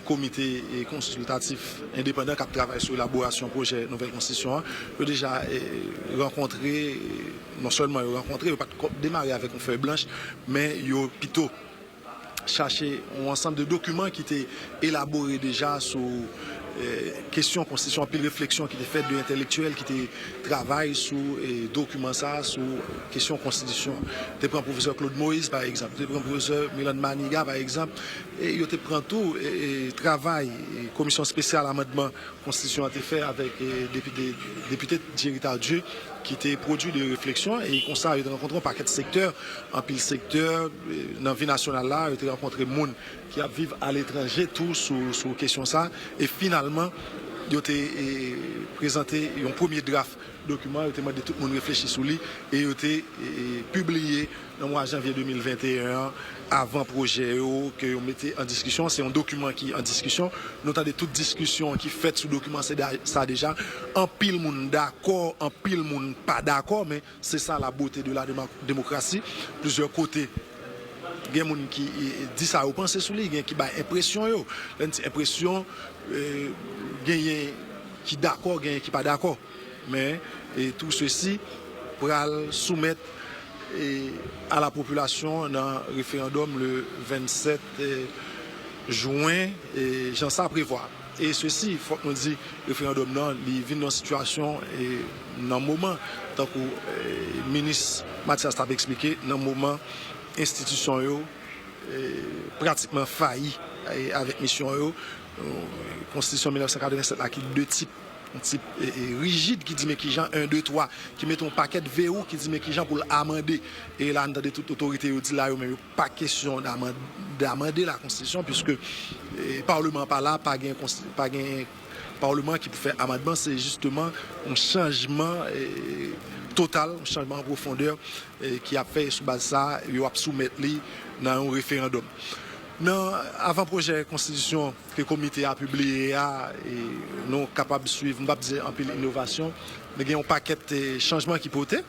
komite konsiltatif endepandan k ap travay sou elaborasyon pwojè nouvèl konstitisyon an, yo deja rankontre. Non sèlman yo rankontre, yo pa t demare avèk yon fèy blanch, men yo pito chache yon ansanm de dokiman ki te elabore deja sou kesyon konstitisyon, anpil refleksyon ki te fèt de entèlektyèl ki te travay sou dokiman sa a, sou kesyon konstitisyon. Te pran pwofesè Claude Moïse pa egzanp, te pran pwofesè Mirlande Manigat pa egzanp, e yo te pran tou travay komisyon espesyal amandman konstitisyon an te fè avèk depite Thierry Tardieu ki te pwodui de refleksyon, e konsa yo te rankontre yon pakèt sektè, anpil sektè nan vi nasyonal la, yo te rankontre moun ki ap viv aletranje tou sou kesyon sa, e finalman yo te prezante yon premye draf dokiman, yo te mande tout moun reflechi sou li, e yo te pibliye nan mwa janvye de mil venteyen an avan pwojè yo ke yo mete an diskisyon. Se yon dokiman ki an diskisyon. Nou tande tout diskisyon ki fèt sou dokiman sa deja. Anpil moun dakò, anpil moun pa dakò, men se sa la bote de la demokrasi. Plizyè kote gen moun ki di sa yo panse sou li, gen ki bay enpresyon yo. Lè n di enpresyon, genyen ki dakò, genyen ki pa dakò. Men tou sesi pral soumèt a la popilasyon nan referandòm le vennsèt jen, jan sa prevwa. E sesi, fòk nou di, referandòm nan li vin nan sitiyasyon nan moman, tankou minis Mathias t ap eksplike, nan moman enstitisyon yo pratikman fayi avèk misyon yo. Konstitisyon mil nèf san katrevennsèt la ki de tip, yon tip rijid ki di men kijan en, de, twa, ki mete yon pakèt verou ki di men kijan pou l amande. E la n tande tout otorite yo di la yo menm yo pa kesyon d'amande la konstitisyon, piske pawleman an pa la, pa gen pa gen pawleman ki pou fè amandman, se jisteman yon chanjman total, yon chanjman an pwofondè ki ap fè, e sou baz sa yo ap soumèt li nan yon referandòm. Nan avan pwojè konstitisyon ke komite a pibliye a, nou kapab swiv, m p ap di anpil inovasyon, men gen yon pakèt chanjman ki pote.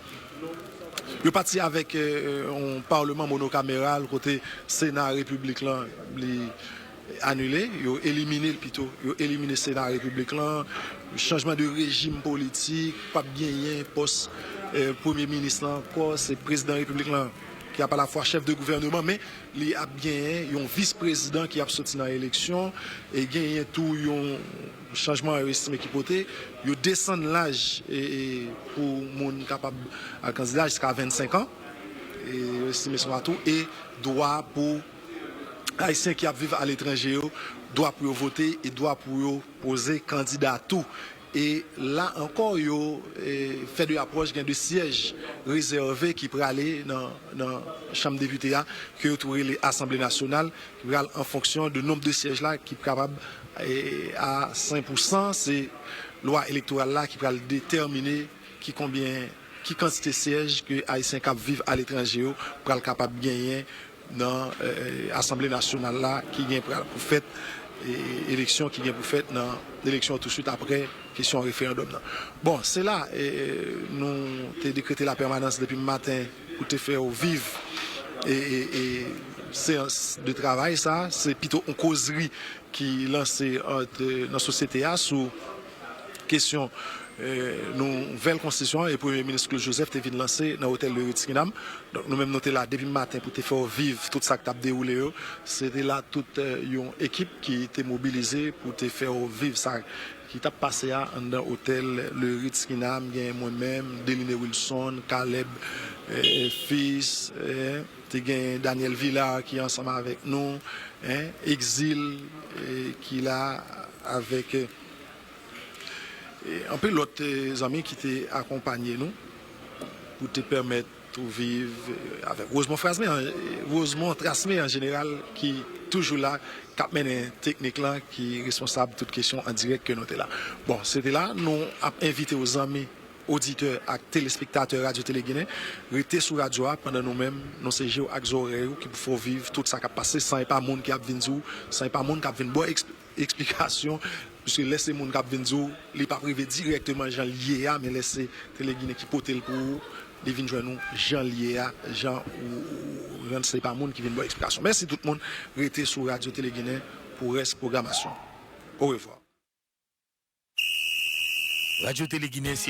Yo pati avèk yon pawleman monokameral kote Sena repiblik lan li anile, yo elimine l pito, yo elimine Sena repiblik lan. Chanjman de rejim politik, p ap genyen pòs premye minis lan ankò, se prezidan repiblik lan ki ap alafwa chèf de gouvèneman, men li ap genyen yon vis prezidan ki ap soti nan eleksyon, e genyen tou yon chanjman yo estime ki pote, yo desann laj pou moun kapab al kandida jiska vennsenk an, e yo estime se yon atou, e dwa pou Ayisyen ki ap viv aletranje yo, dwa pou yo vote e dwa pou yo poze kandida tou. E la ankò, yo fè de apwòch, gen de syèj rezève ki prale nan Chanm Depite a, ke yo tou rele Asanble Nasyonal, ki pral an fonksyon de nonb de syèj la ki kapab a senk pou san. Se lwa elektoral la ki pral detèmine ki konbyen, ki kantite syèj ke Ayisyen k ap viv aletranje yo pral kapab genyen nan Asanble Nasyonal la ki gen pral pou fèt, eleksyon ki gen pou fèt nan eleksyon touswit apre kesyon referandòm nan. Bon, se la nou te dekrete lapèmanans depi maten pou te fè w viv seyans de travay sa. Se pito yon kozri ki lanse ant nan sosyete a sou kesyon nouvèl konstitisyon an, e Premye Minis Claude Joseph te vin lanse nan otèl Le Ritz Kinam. Donk nou menm nou te la depi maten pou te fè w viv tout sa k t ap dewoule yo. Se te la tout yon ekip ki te mobilize pou te fè w viv sa ki t ap pase a anndan otèl Le Ritz Kinam. Gen mwen menm, Deliné Wilson, Caleb Fils, te gen Daniel Villard ki ansanm avèk nou, Exil ki la avèk anpil lòt zanmi ki te akonpanye nou pou te pèmèt ou viv avèk Rosemond Frasme, Rosemond Trasme an jeneral, ki toujou la, k ap mennen teknik lan, ki responsab tout kesyon an dirèk ke nou te la. Bon, se te la, nou ap envite w, zanmi oditè ak telespektatè Radyo Tele Ginen, rete sou radyo a pandan nou menm, nou se je w ak zòrèy ou ki pou fè w viv tout sa k ap pase, san e pa moun ki ap vin di w, san e pa moun k ap vin ba w eks-, eksplikasyon, piske lè se moun k ap vin di w, li p ap rive dirèkteman jan l ye a, men lè se Tele Ginen ki pote l pou ou, li vin jwenn ou jan l ye a, jan ou, ou rann se pa moun ki vin ba w eksplikasyon. Mèsi tout moun, rete sou Radyo Tele Ginen pou rès pwogramasyon. Orevwa. Radyo Tele Ginen se